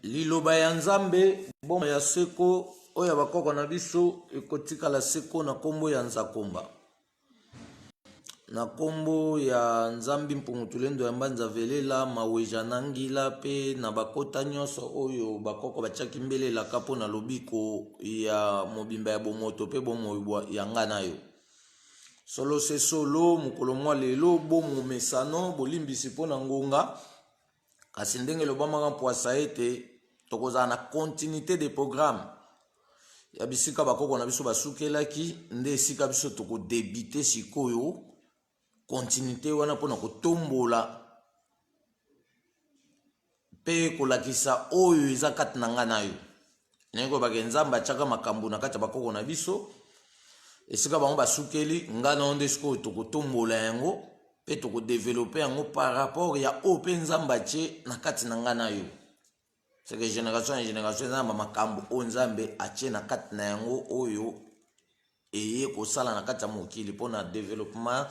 Liloba ya Nzambe, bomoi ya seko oyo ya bakoko na biso ekotikala seko na nkombo ya Nzakomba. Na nkombo ya Nzambi Mpungu Tulendo ya Mbanza Velela, Maweja na Ngila mpe na bakota nyonso oyo bakoko batiaki mbele elaka mpo na lobiko ya mobimba ya bomoto mpe bomoi ya nga na yo. Solo se solo, mokolo mwa lelo, bo momesano, bolimbisi mpo na ngonga, kasi ndenge elobamaka mpwasa ete tokozala na continuité de programme ya bisika bakoko na biso basukelaki, nde esika biso tokodebite sikoyo continuité wana mpona kotombola mpe kolakisa oyo eza kati na ngai na yo. Ndenge kolobaka Nzambe atiaka makambo na kati ya bakoko na biso, esika bango basukeli, ngai na yo nde sikoyo tokotombola yango mpe tokodevelope yango par rapport ya oyo mpe Nzambe atie na kati na ngai na yo. C'est que génération ya génération eza na bamakambo oyo Nzambe atie na kati na yango oyo eye kosala na kati ya mokili mpo na developpement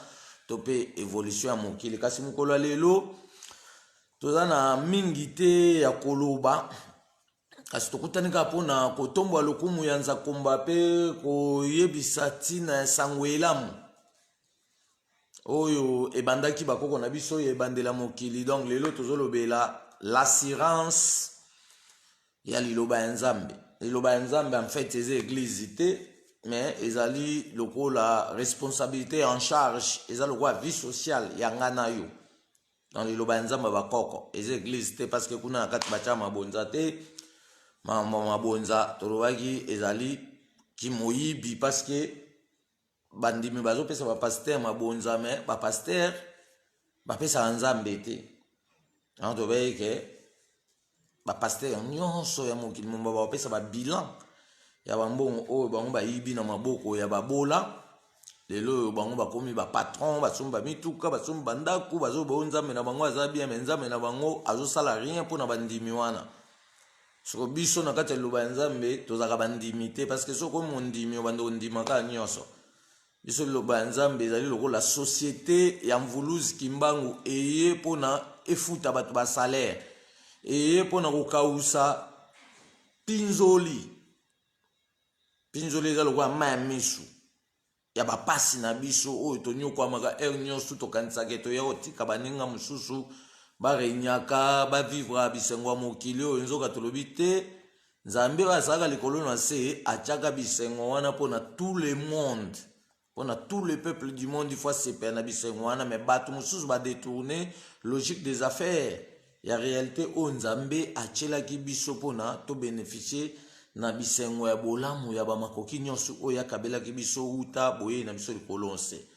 to mpe evolution ya mokili. Kasi mokolo ya lelo toza na mingi te ya koloba, kasi tokutani kaka mpo na kotombola lokumu ya Nzakomba mpe koyebisa ntina ya sango elamu oyo ebandaki bakoko na biso ya ebandela mokili. Donc lelo tozolobela l'assurance ya liloba ya Nzambe. Liloba ya Nzambe en fait eza eglise te, mais ezali lokola responsabilité en charge, eza lokola vie sociale ya nga na yo. Donc liloba ya Nzambe bakoko eza eglise te, parce que kuna na kati batya mabonza te. Makambo mabonza tolobaki ezali kimoyibi, parce que bandimi bazopesa bapasteur mabonza, me bapasteur bapesaka Nzambe te. Donc tobeki ke bapasteur nyonso ya mokili momba bapesa babilan ya bambongo oyo bango bayibi na maboko ya babola. Lelo oyo bango bakomi bapatron, basombi bamituka, basombi bandako, bazoba oyo Nzambe na bango aza bien, me Nzambe na bango azosala rien mpona bandimi wana. Soko biso na kati ya liloba ya Nzambe tozalaka bandimi te, parce que soki okomi mondimi obanda kondima kaka nyonso. Biso liloba ya Nzambe ezali lokola société ya Mvuluzi Kimbangu eye mpona efuta bato ba salaire, eye mpona kokausa pinzoli. Pinzoli eza lokola mai ya misu ya bapasi na biso oyo tonyokwamaka heure nyonso, tokanisaka toya kotika baninga mosusu barenyaka bavivre bisengo ya mokili oyo, nzoka tolobi te. Nzambe oyo azalaka likolo na se atiaka bisengo wana mpona tout le monde, mpona tout le peuple du monde, il faut asepela na bisengo wana. Me bato mosusu badetourne logique des affaires ya réalité oyo Nzambe atielaki biso mpona tobénéficie na bisengo ya bolamu ya bamakoki nyonso oyo akabelaki biso wuta boyei na biso likolo nse.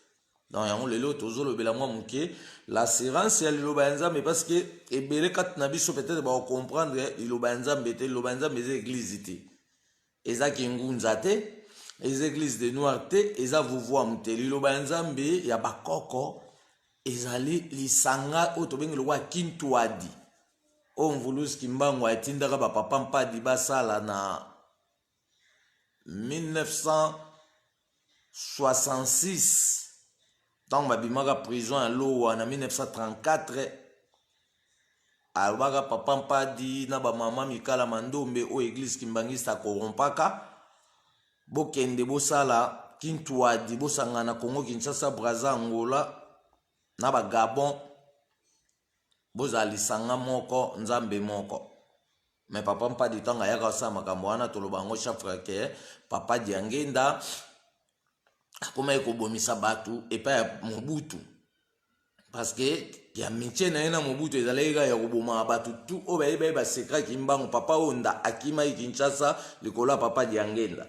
Donc yango lelo tozolobela mwa moke l'assurance ya liloba ya Nzambe, parce que ebele kati na biso peut-être bakocomprendre liloba ya Nzambe te. Liloba ya Nzambe eza eglise te, eza kingunza te, eza église de noir te, eza vuvuamu te. Liloba ya Nzambe ya bakoko ezali lisanga oyo tobengi lokola kintwadi, oyo Mvuluzi Kimbangu atindaka bapapa mpadi basala na 1966, ntango babimaka prison ya Lowa na 1934. Alobaka papa mpadi na bamama Mikala Mandombe oyo eglise kimbangista akorompaka, bokende bosala kintwadi, bosangana Congo Kinshasa, Braza, Angola na bagabon, bozala lisanga moko, Nzambe moko. Me papa mpadi ntango ayaka kosala makambo wana, toloba yango chaque ke papa Diangenda akomaki kobomisa bato epai ya Mobutu, parce que ya mitie na ye na Mobutu ezalaki kaka ya kobomaka bato tu oyo bayebaki basekra Kimbangu. Papa oyo nda akimaki Kinshasa likolo ya papa Diangenda,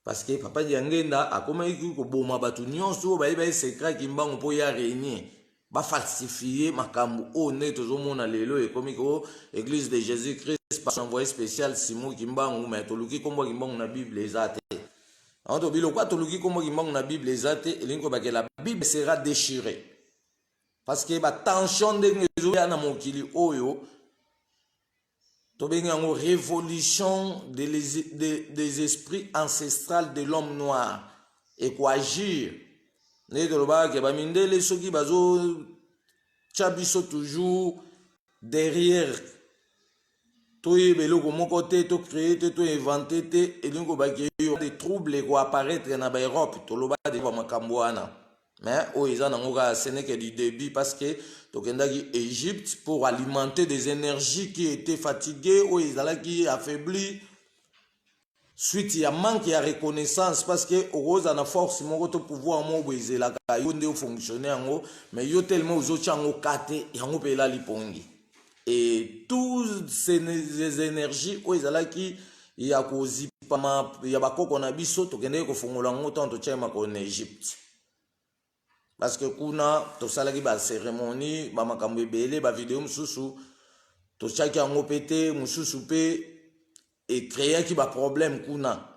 parce que papa Diangenda akomaki koboma bato nyonso oyo bayebaki sekra Kimbangu mpo ya renier, bafalsifie makambo oyo ndenge tozomona lelo ekomi ko église de Jésus Christ par envoyé spécial Simon Kimbangu. Mais toluki kombo ya Kimbangu na Bible, eza te. Yango tobi lokwa toluki kombo Kimbangu na Bible, eza te, elingi kobake la Bible sera déchirée, parce que batension ndenge ezoya na mokili oyo tobengi yango révolution des esprits ancestrales de l'homme noir ekoagir. Ndenge tolobaka ke bamindele soki bazotya biso toujours derrière. Toyeba eloko moko te, to créer te, to inventer te, elingi koloba ke yo des troubles eko apparaître na ba Europe. Toloba de ba makambo wana. Mais oyo eza nango kaka ce n'est que du début parce que tokendaki Égypte pour alimenter des énergies qui étaient fatiguées, oyo ezalaki affaibli suite ya manque ya reconnaissance, parce que okozala na force moko to pouvoir moko boye ezelaka yo nde ofonctionne yango, mais yo tellement ozotia yango ka te, yango mpe elali pongi. Et tous ces énergies oyo ezalaki ya kozipama ya bakoko na biso, tokendaki kofongola yango ntango totiaki makolo na Egypte, parce que kuna tosalaki bacérémonie, bamakambo ebele, bavideo mosusu totiaki yango mpe te, mosusu mpe ecréaki baproblème kuna.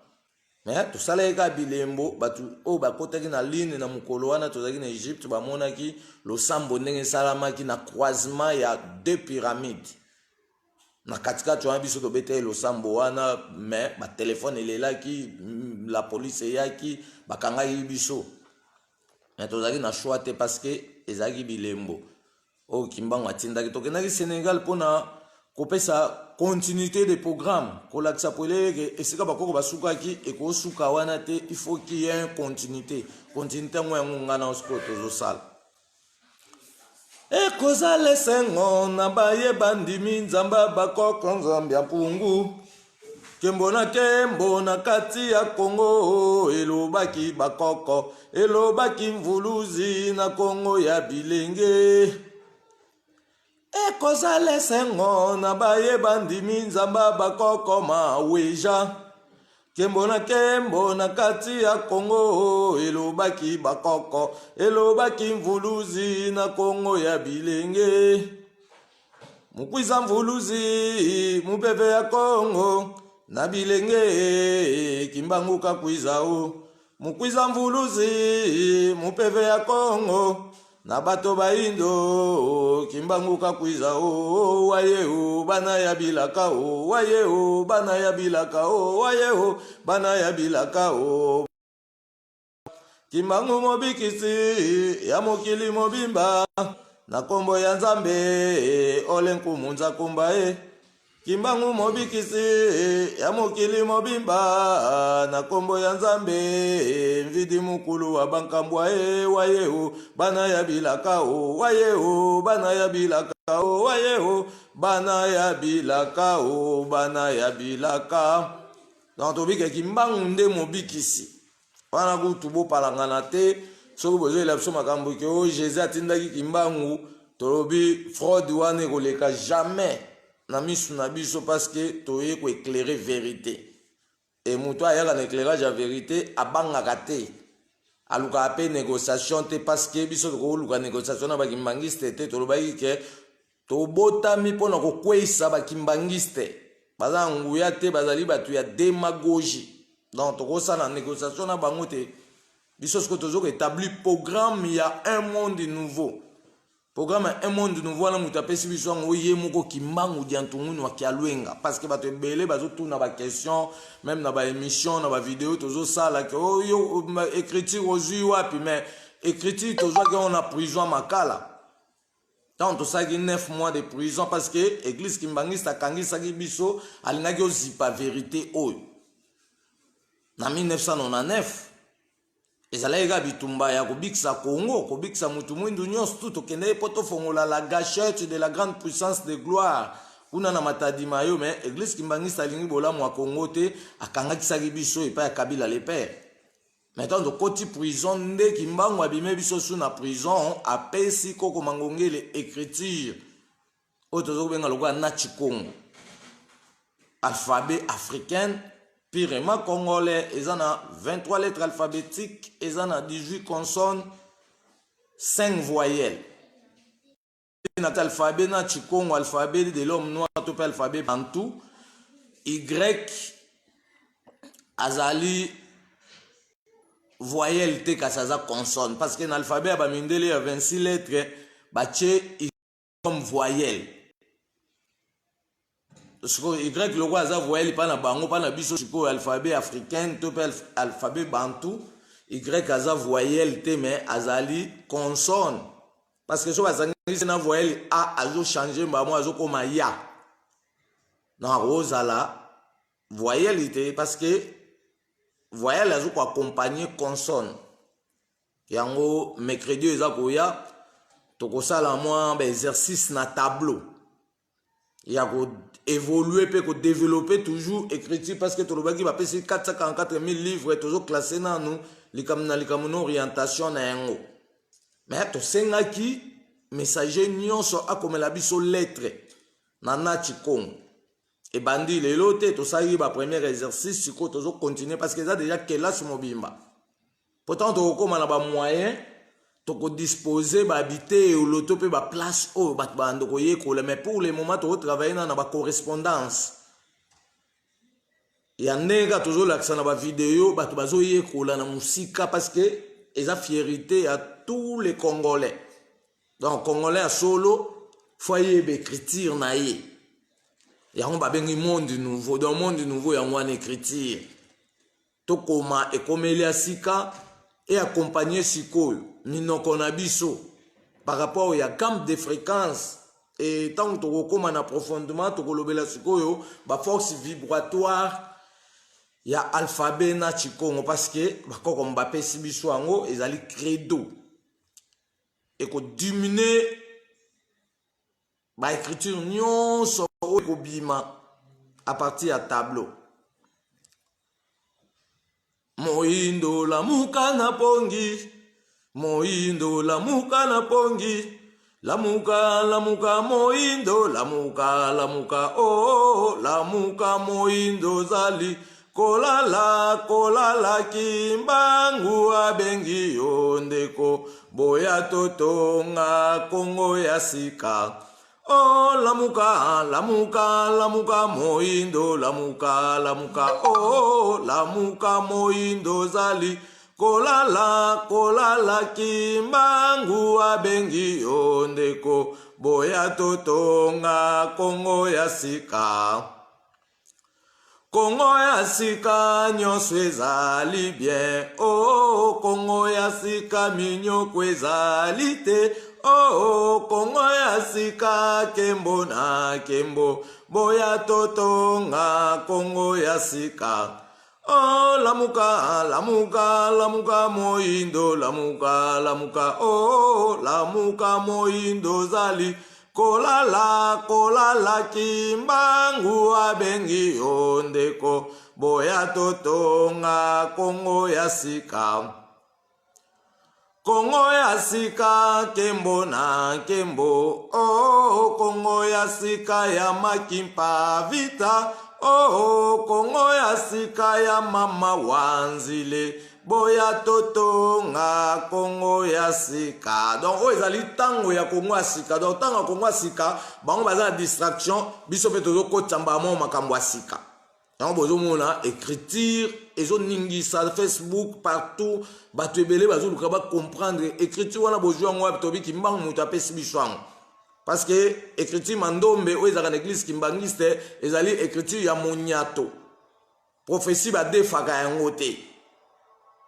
Mais tosalaki kaka bilembo. Bato oyo bakotaki na ligne na mokolo wana tozalaki na Egypte bamonaki losambo ndenge esalamaki na croisement ya deux pyramides na katikati wana. Biso tobetaki losambo wana, mais batelefone elelaki, la police eyaki, bakangaki biso. Mais tozalaki na choix te, parce que ezalaki bilembo oyo Kimbangu atindaki. Tokendaki Sénégal mpona kopesa continuité de programme, kolakisa polele ke esika bakoko basukaki ekosuka wana te. Il faut qu'il y ait une continuité. Continuité yango, yango ngai na sikoyo tozosala. Ekozala esengo na baye bandimi Nzambe bakoko, Nzambe ya mpungu. Nkembo na nkembo na kati ya Kongo, elobaki bakoko, elobaki mvuluzi na Kongo ya bilenge. Ekozala esengo na baye bandimi Nzambe bakoko maweja. Nkembo na nkembo na kati ya Kongo, elobaki bakoko, elobaki mvuluzi na Kongo ya bilenge. Mukwiza mvuluzi mupeve ya Kongo na bilenge, Kimbangu kakwiza o. Mukwiza mvuluzi mupeve ya Kongo na bato bayindo, Kimbangu kakwiza o. Waye o bana ya bilaka o, waye o bana ya bilaka o, waye o bana ya bilaka o. Kimbangu mobikisi ya mokili mobimba, na nkombo ya Nzambe ole nkumu nzakumba e. Kimbangu mobikisi ya mokili mobimba, na nkombo ya Nzambe mvidi mukulu wa bankambwa e. Waye o bana ya bilaka o, waye o bana ya bilaka o, waye o bana ya bilaka o, bana ya bilaka. Donc tobika Kimbangu nde mobikisi wana. Kutu bopalangana te soki bozoyela biso makambo ke oyo Jésus atindaki Kimbangu. Tolobi fraude wana ekoleka jamais na misu na biso, parce que toye koéclairer vérité. E moto ayaka na éclairage ya vérité abangaka te, alukaka mpe négociation te, parce que biso tokoluka négociation na bakimbangiste te. Tolobaki ke tobotami mpona kokweyisa bakimbangiste. Baza na nguya te, bazali bato ya démagogie, donc tokosala négociation na bango te. Biso sikoyo tozoka établir programme ya un monde nouveau. Programme ya un monde nouveau wana, moto apesi biso yango ye moko Kimbangu Diantungunu wa Kialwenga, parce que bato ebele bazotuna baquestion, même na baémission, na bavideo tozosala, ke oyo écriture ozwi wapi? Mais écriture tozwaki yango na prison Makala, ntango tosalaki 9 mois de prison, parce que église kimbangiste akangisaki biso, alingaki ozipa vérité oyo. Na 1999 ezalaki kaka bitumba ya kobikisa Congo, kobikisa mutu mwindu nyonso tu. Tokendeki mpo tofongola la gâchette de la grande puissance de gloire kuna na Matadi Mayo. Mais église kimbangiste alingi bolamu ya Congo te, akangakisaki biso epai ya Kabila le père. Maintenant tokoti prison nde Kimbangu abime biso su na prison, apesi koko Mangongele écriture oyo toza kobenga lokola Nachi Congo, alphabet africaine purement congolais. Eza na 23 lettres alphabétiques, eza na 18 consonnes, 5 voyelles. Na alphabet na Chikongo, alphabet de l'homme noir to mpe alphabet bantu, Y azali voyelle te, kasi aza consonne, parce que na alphabet ya bamindele ya 26 lettres, batie Y comme voyelle. Sikoyo Y lokola aza voyelle mpa na bango, mpa na biso sikoyo alphabet africaine to mpe alphabet bantu, Y aza voyelle te, mais azali consonne, parce que so basangisi na voyelle A, azochange mbamo, azokoma ya. Donc akozala voyelle te parce que voyelle azo ko accompagner consonne. Yango mercredi eza koya tokosala mwa ba exercice na tableau ya ko évoluer mpe ko développer toujours écriture parce que tolobaki bapesi 444 000 livres tozo classe nanu likambo na likambo na orientation na yango. Mais tosengaki messager nyonso akomela biso lettre na Nachi Congo. Ebandi lelo te, tosalaki ba premier exercice, sikoyo tozo continuer parce que eza déjà kelasi mobimba. Pourtant tokokoma na ba moyen, tokodispose ba biteyelo to mpe ba place oyo bato bando koyekola, mais pour le moment tokotravaille na ba correspondance ya ndenge kaka tozolakisa na ba video, bato bazoyekola na mosika parce que eza fierté ya tous les Congolais. Donc Congolais ya solo faut ayeba écriture na ye, yango babengi monde nouveau. Donc monde nouveau yango wana écriture tokoma ekomeli ya sika e accompagner sikoyo minoko na biso par rapport ya gamme de fréquence. E ntango tokokóma na profondement, tokolobela sikoyo baforce vibratoire ya alphabet na Chikongo, parce que bakoko bapesi biso yango ezali credo ekodimine baécriture nyonso oyo ekobima à partir ya tableau. Moyindo lamuka na pongi, moyindo lamuka na pongi, lamuka lamuka moyindo, lamuka lamuka oh, lamuka moyindo, zali kolala kolala, Kimbangu abengi yo ndeko, boya totonga Kongo ya sika. Oh, lamuka lamuka lamuka moyindo, lamuka lamuka oh, lamuka moyindo, zali kolala kolala, Kimbangu abengi yo ndeko, boya totonga Kongo ya sika. Kongo ya sika nyonso ezali bien, oh, Kongo ya sika minyoko ezali te, oh, Kongo ya sika kembo na kembo, boya totonga Kongo ya sika. Oh, lamuka lamuka lamuka moyindo, lamuka lamuka oh, lamuka moyindo, zali kolala kolala, Kimbangu abengi yo ndeko, boya totonga Kongo ya sika. Kongo ya sika nkembo na nkembo, oh, Kongo ya sika ya Makimpa Vita, oh, Kongo ya sika ya Mama Wanzile, boya totonga Kongo ya sika. Donc oyo ezali ntango ya Kongo ya sika. Donc ntango ya Kongo ya sika, bango baza na distraction, biso mpe tozokotisa mbamo makambo ya sika. Yango bozomona écriture ezoningisa Facebook partout, bato ebele bazoluka bacomprendre écriture wana. Bozwi yango wapi? Tobi Kimbangu moto apesi biso yango, parce que écriture mandombe oyo ezalaka na église kimbangiste ezali écriture ya monyato prophétie, badefaka yango te.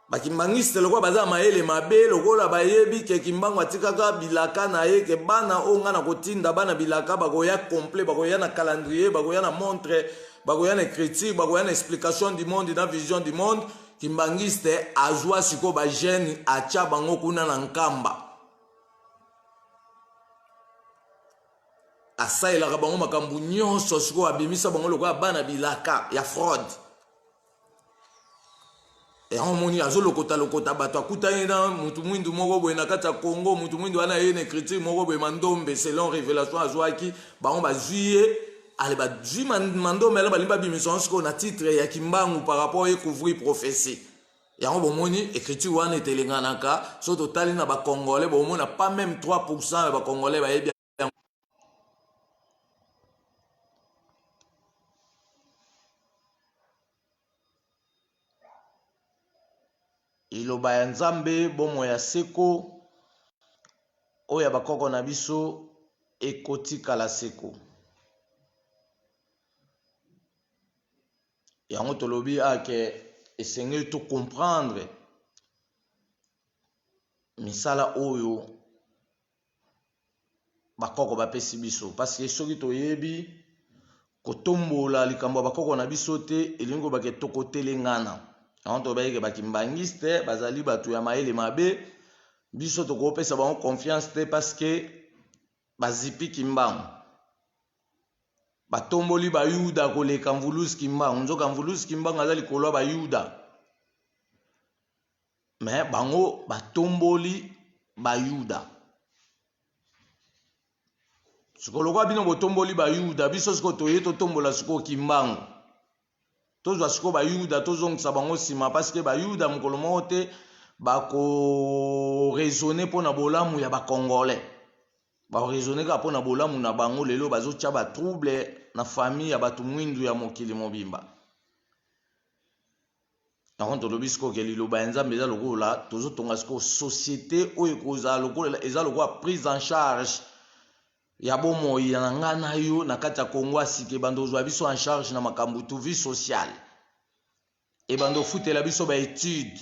Bakimbangiste lokola baza mayele mabe, lokola bayebi ke Kimbangu atikaka bilaka na ye ke bana oyo ngai na kotinda, bana bilaka bakoya complet, bakoya na calendrier, bakoya na montre, bakoya na écriture, bakoya na explication du monde na vision du monde. Kimbangiste azwa sikoyo bajeune, atya bango kuna na Nkamba, asalelaka bango makambo nyonso. Sikoyo abimisa bango lokola bana bilaka ya fraude. Yango moni azolokota lokota bato, akutani na mutu mwindu moko boye na kati ya Congo. Mutu mwindu wana ye na écriture moko boye mandombe, selon révélation azwaki. Bango bazwi ye, ale bazwi mandombe ala, balingi babimisa yango sikoyo na titre ya Kimbangu par rapport ye couvrir prophétie. Yango bomoni écriture wana etelenganaka. So totali na bacongolais, bomona pas même 3 ya bacongolais bayebi. Liloba ya Nzambe, bomoi ya seko oyo ya bakoko na biso ekotikala seko. Yango tolobi ake esengeli to comprendre misala oyo bakoko bapesi biso, parce que soki toyebi. Kotombola likambo ya bakoko na biso te elingi koloba ke tokotelengana. Yango tolobaki ke bakimbangiste bazali bato ya mayele mabe, biso tokopesa bango confiance te parce que bazipi Kimbangu. Batomboli bayuda koleka Mvuluzi Kimbangu, nzoka Mvuluzi Kimbangu aza likolo ya bayuda. Mais bango batomboli bayuda. Sikoyo lokola bino botomboli bayuda, biso sikoyo toye totombola sikoyo Kimbangu. Tozwa sikoyo bayuda tozongisa bango nsima, parce que bayuda mokolo moko te bako raisonner mpo na bolamu ya ba Congolais. Bako raisonner kaka mpo na bolamu na bango. Lelo bazotia ba trouble na famille ya bato mwindu ya mokili mobimba. Yango tolobi sikoyo ke liloba ya Nzambe eza lokola tozotonga sikoyo société oyo ekozala lokola eza lokola prise en charge ya bomoi na nga na yo na kati ya Congo ya sika. Ebanda kozwa biso en charge na makambo tu vie sociale, ebanda ofutela biso ba étude,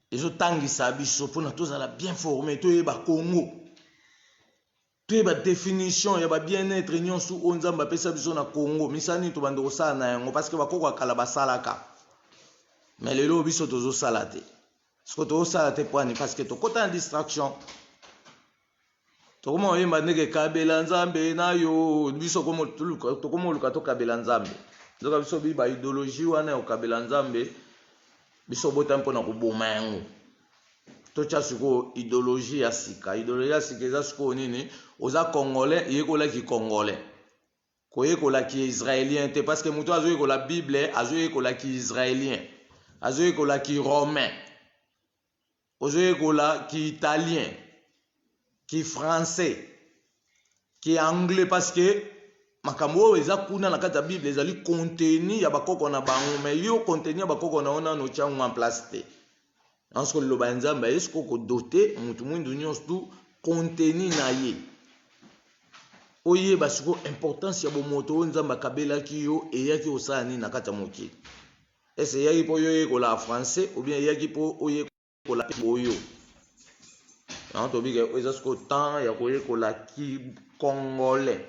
ezotangisa biso mpona tozala bien formé, toyeba Congo, toyeba définition ya ba bien-être nyonso oyo Nzambe apesa biso na Congo. Misala nini tobanda kosala na yango, parce que bakoko ya kala basalaka, mais lelo biso tozosala te. Siko tozosala te pwani? Parce que tokɔta na distraction, tokoma oyemba ndenge kabela Nzambe na yo. Biso tokoma oluka tokabela Nzambe, nzoka biso bi ba idéologie wana ya kokabela Nzambe, biso botami mpona koboma yango. Totya sikoyo idéologie ya sika. Idéologie ya sika eza sikoyo nini? Oza Congolais, yekolaki Congolais, koyekolaki Israélien te, parce que moto azoyekola Bible azoyekolaki Israélien, azoyekolaki Romain, ozoyekola ki Italien, ki Français, ki Anglais, parce que makambo oyo eza kuna na kati ya Bible ezali contenu ya bakoko na bango. Mais yo, contenu ya bakoko na yo nano otya yango en place te. Yango liloba ya Nzambe aye sikoyo kodoter motu mwindu nyonso tu contenu na ye, oyeba sikoyo importance ya bomoto oyo Nzambe akabelaki yo. Eyaki kosala nini na kati ya mokili? Ese eyaki mpo yo oyekola français ou bien eyaki mpo oyekola boyo? Yango tobika eza sikoyo temps ya koyekola ki Congolais.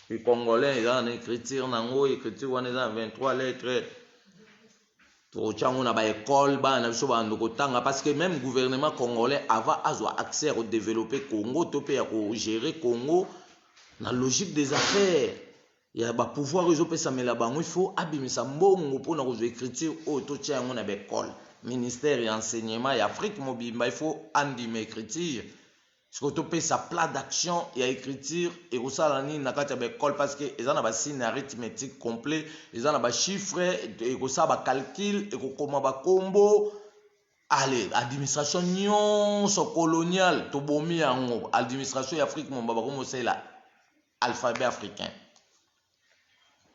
Ki Congolais eza na écriture nango, écriture wana eza na 23 lettres. Tokotya yango na baekole, bana na biso bando kotanga, parce que même gouvernement congolais, avant azwa accès ya kodévelopper Congo to mpe ya kogérer Congo na logique des affaires ya bapouvoir oyo ezopesamela bango, il faut abimisa mbongo mpona kozwa écriture oyo totya yango na baekole. Ministère ya enseignement ya Afrique mobimba, il faut andima écriture. Sikoyo topesa plan d'action ya écriture ekosala nini na kati ya baekole, parce que eza na basigne arithmétique complet, eza na bachiffre, ekosala bacalcul, ekokoma bakombo. Ale administration nyonso coloniale tobomi yango, administration ya Afrique momba bakomosalela alphabet africain.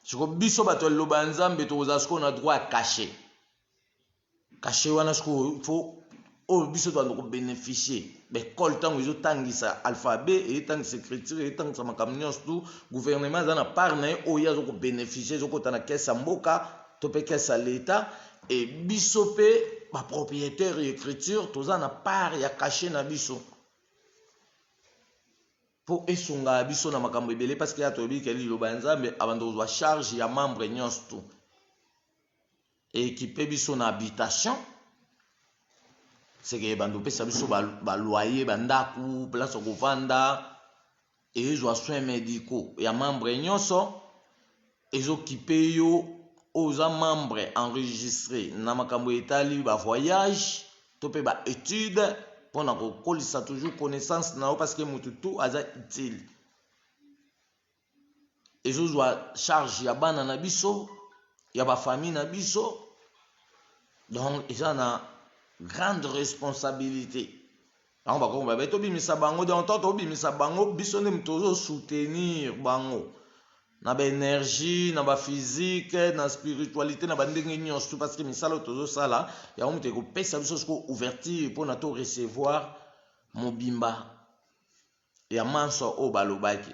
Siko biso bato ya liloba ya Nzambe tokozala sikoyo na droit ya cachet. Cachet wana sikoyo faut oyo biso tobanda kobénéficier. Baekole ntango ezotangisa alphabet, eyetangisa écriture, eyetangisa makambo nyonso tu, gouvernement aza na part na ye oyo aza kobénéficier, ezokota na caisse ya mboka to mpe caisse ya l'État. E biso mpe bapropriétaire ya écriture toza na part ya cachet na biso mpo esungaka biso na makambo ebele, parce que ya toyebi ke liloba ya Nzambe abanda kozwa charge ya membre nyonso tu, équipe biso na habitation, seke ebanda opesa biso baloyer, bandako, place ya kovanda, ezwa soins médicaux ya membre nyonso, ezokipe yo oyo oza membre enregistré na makambo etali bavoyage to mpe baétude mpona kokolisa toujours connaissance na yo, parce que motu tu aza utile. Ezozwa charge ya bana na biso, ya bafamille na biso, donc eza na grande responsabilité. Yango bakongo babe tobimisa bango. Donc to tobimisa bango, biso nde moto tozosoutenir bango na baénergie, na baphysique, na spiritualité, na bandenge nyonso, parce que misala oyo tozosala yango moto ekopesa biso siko ouverture mpona to recevoir mobimba ya manso oyo balobaki.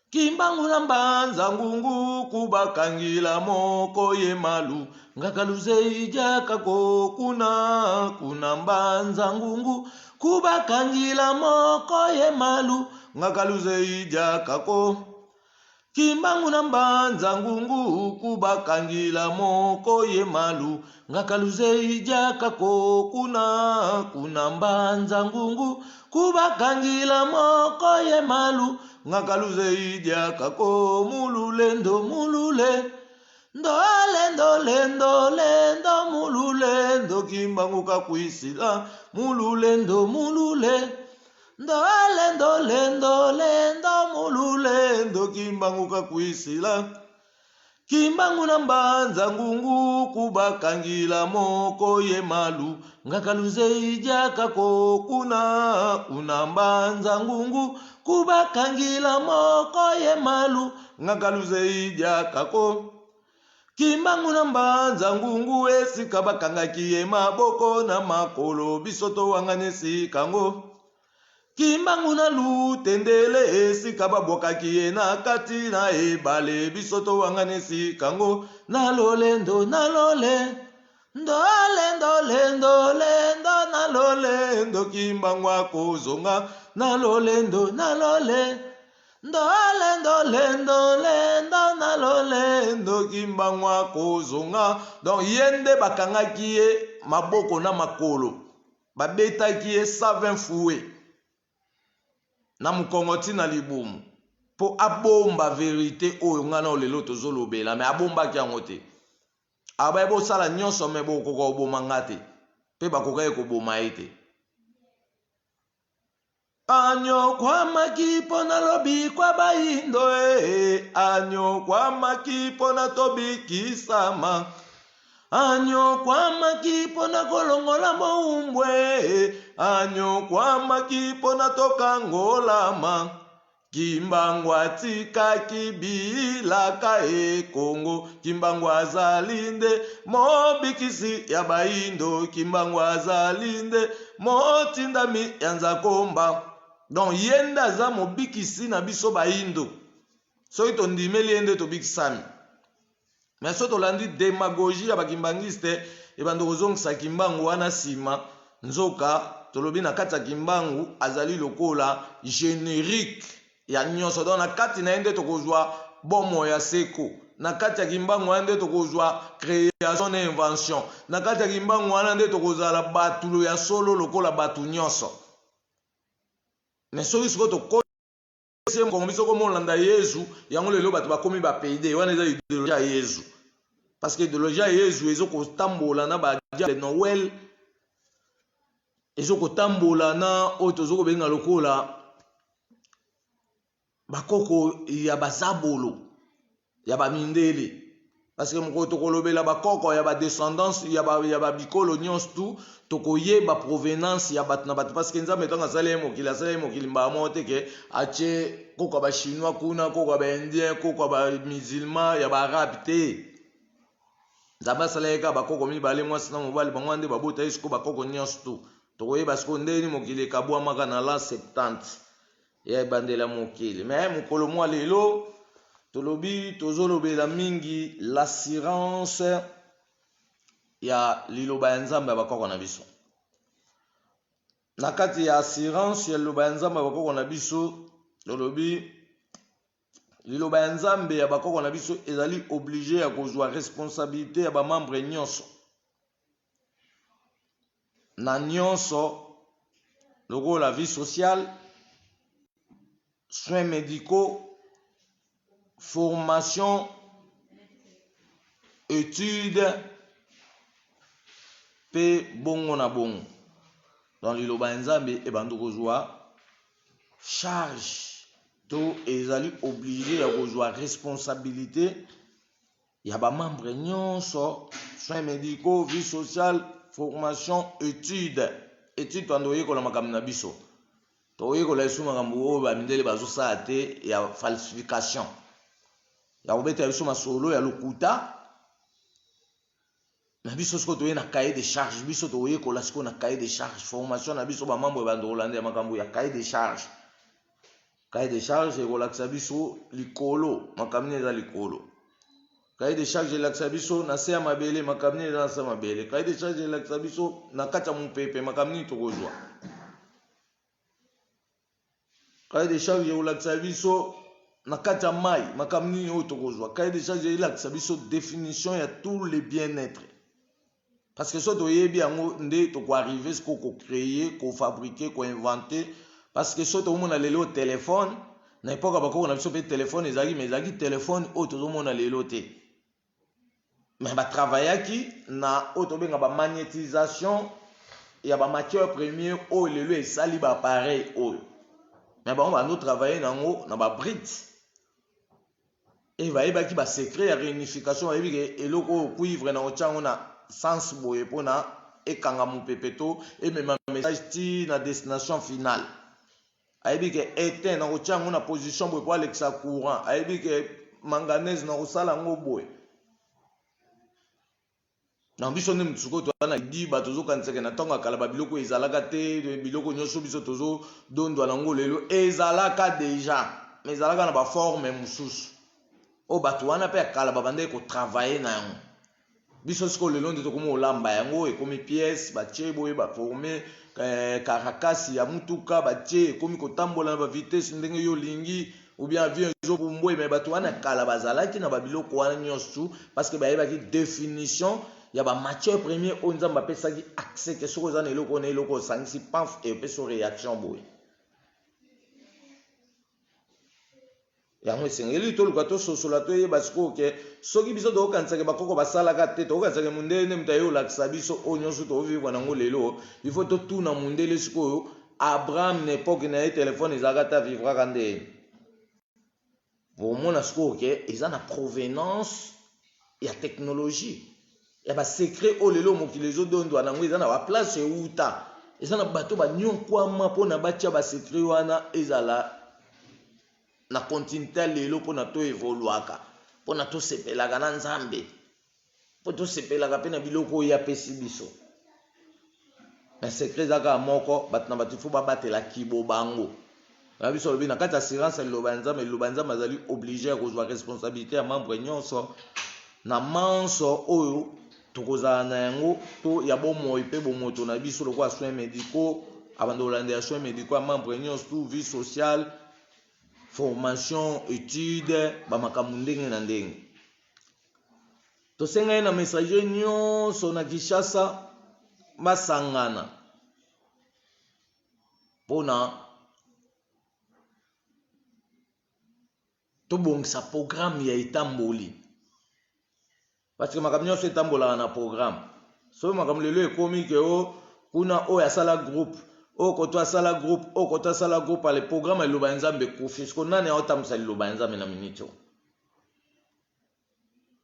Kimbangu na mbanza ngungu kubakangila moko ye malu ngaka luzeijaka ko kuna kuna mbanza ngungu kubakangila moko ye malu. Ngakaluze ijakako Kimbangu na mbanza ngungu kubakangila moko ye malu Ngakaluze ijakako kuna kuna mbanza ngungu kubakangila moko ye malu Ngakaluze ijakako mululendo mulule ndolendo lendo lendo mululendo Kimbangu kakwisila mululendo mulule ndolendo lendo lendo mululendo Kimbangu kakwisila Kimbangu na mbanza ngungu kubakangila moko ye malu Ngakaluze ijakako kuna kuna mbanza ngungu kubakangila moko ye malu Ngakaluze ijakako Kimbangu na mbanza ngungu esika bakangaki ye maboko na makolo biso towangani esika ngo Kimbangu na lutendele esika babwakaki ye na kati na ebale biso towangani esika ngo na lolendo na lole ndolendo lendo lendo na lolendo Kimbangu akozonga na lolendo na lole ndolendo lendo lendo na lolendo Kimbangu akozonga. Donc ye nde bakangaki ye maboko na makolo, babetaki ye 120 fouet na mokongo ti na libumu mpo abomba verite oyo ngai na lelo tozolobela, me abombaki yango te. Abaye bosala nyonso me bokoka koboma nga te, mpe bakokaki koboma ye te. Anyokwamaki mpo na lobikwa bayindo e, anyokwamaki mpo na tobikisama, anyokwamaki mpo na kolongola mowumbwe e, anyokwamaki mpo na tokangolama. Kimbangu atikaki bilaka e Kongo, Kimbangu azali nde mobikisi ya bayindo, Kimbangu azali nde motindami ya Nzakomba. Donc ye nde aza mobikisi na biso bayindo. Soki tondimeli ye nde tobikisami. Mais soki tolandi demagogie ya bakimbangiste ebanda kozongisa Kimbangu wana nsima, nzoka tolobi na kati ya Kimbangu azali lokola generique ya nyonso. Donc na kati na ye nde tokozwa bomoi ya seko, na kati ya Kimbangu wana nde tokozwa création na invention, na kati ya Kimbangu wana nde tokozala bato ya solo lokola bato nyonso. Mais soki sikoyo tokoti mokongo biso komolanda Yezu, yango lelo bato bakomi ba PD, wana eza idéologie ya Yezu, parce que idéologie ya Yezu ezokotambola na ba diable Noël, ezokotambola na oyo tozokobenga lokola bakoko ya bazabolo ya bamindele. Parce que mokolo tokolobela bakoko ya badescendance ya babikolo nyonso tu, tokoyeba provenance ya bato na bato. Parce que Nzambe ntango asali ye mokili, asali ye mokili mbala moko te ke atie koko ya bachinois kuna, koko ya baindien, koko ya bamusulman, ya baarabe te. Nzambe asala ye kaka bakoko mibale, mwasi na mobali, bango wana nde babota ye. Sikoyo bakoko nyonso tu tokoyeba sikoyo ndenge nini mokili ekabwamaka na la 70 ya ebandeli ya mokili. Me mokolo mwa lelo tolobi tozolobela mingi l'assurance ya liloba ya Nzambe ya bakoko na biso. Na kati ya assurance ya liloba ya Nzambe ya bakoko na biso, tolobi liloba ya Nzambe ya bakoko na biso ezali oblige ya kozwa responsabilité ya bamembre nyonso na nyonso, lokola vie sociale, soins médicaux, formation, étude mpe bongo na bongo. Donc liloba ya Nzambe ebandi kozwa charge to ezali oblige ya kozwa responsabilité ya bamembre nyonso, soins médicaux, vie sociale, formation, étude. Étude, tobanda koyekola makambo na biso, tokoyekola esu makambo oyo bamindele bazosala te ya falsification, ya kobetela biso masolo ya lokuta na biso. Sikoyo toye na cahier de charge, biso tokoyekola sikoyo na cahier de charge. Formation na biso, bamembre ebanda kolanda ya makambo ya cahier de charge. Cahier de charge ekolakisa biso likolo makambo nini eza likolo, cahier de charge elakisa biso na se ya mabele makambo nini eza na se ya mabele, cahier de charge elakisa biso na kati ya mopepe makambo nini tokozwa. Cahier de charge ekolakisa biso na kati ya mai makambo nini oyo tokozwa. Cahier de charge elakisa biso définition ya tout le bien-être. Parce que soki toyebi yango nde tokoarrive sikoyo kocreye, kofabrike, koinvente. Parce que soki tokomona lelo telefone, na epoke ya bakoko na biso mpe telefone ezalaki, mais ezalaki telefone oyo tozomona lelo te. Mais batravayaki na oyo tobenga bamagnétisation ya bamatière première oyo lelo esali baappareil oyo. Mais bango bando travaille nango na babrite e bayebaki basecret ya réunification, bayebi ke eloko oyo cuivre na otya yango na sens boye mpona ekanga mopepe to emema message ti na destination finale. Ayebi ke etain na kotya yango na position boye mpo alekisa courant. Ayebi ke manganèse na kosala yango boye. Na biso nde moto sikoyo toza na lidiba, tozokanisaka na ntango ya kala babiloko ezalaka te. Biloko nyonso biso tozodondwa nango lelo ezalaka deja, mais ezalaka na baforme mosusu oyo bato wana mpe ya kala babandaki kotravaille na yango. Biso sikoyo lelo nde tokomi kolamba yango, ekomi pièce batie boye, baforme karakasi ya mutuka batie, ekomi kotambola na bavitese ndenge yo olingi, ou bien avion ezopumbwe. Me bato wana kala bazalaki na babiloko wana nyonso parce que bayebaki définition ya bamatière première oyo Nzambe apesaki accès ke soki oza na eloko oyo na eloko osangisi, pamf, epesi réaction boye. Yango esengeli toluka tososola, toyeba sikoyo ke soki biso tokokanisaka bakoko basalaka te, tokokanisaka mondele nde moto aye olakisa biso oyo nyonso tovivre nango lelo. Il faut totuna mondele sikoyo: Abraham na epoke na ye telefone ezalaka te, avivraka nde? Bomona sikoyo ke eza na provenance ya technologie ya basecret oyo lelo mokili ezodondwa nango, eza na baplace euta, eza na bato banyokwama mpona batya basecret wana ezala na continuité lelo, mpona toevoluaka, mpona tosepelaka na Nzambe, mpo tosepelaka mpe na biloko oyo apesi biso. Mais secret eza kaka moko: bato na bato ifo babatela kibo bango na biso. Alobi na kati ya assurance ya liloba ya Nzambe, liloba ya Nzambe azali oblige ya kozwa responsabilité ya membre nyonso na manso oyo tokozala na yango to ya bomoi mpe bomoto na biso, lokola soins médicaux, abanda kolandela soins médicaux ya membre nyonso, tout vie sociale, formation, étude, bamakambo ndenge na ndenge. Tosengai na messager nyonso na Kinshasa basangana mpona tobongisa programme ya etamboli, parce que makambo nyonso etambolaka na programme. Soki makambo lelo ekomi ke o kuna oyo asala groupe, oyo koto asala groupe, oyo koto asala groupe, ale programme ya liloba ya Nzambe ekufi. Siko nani aotambwisa liloba ya Nzambe na miniti oyo?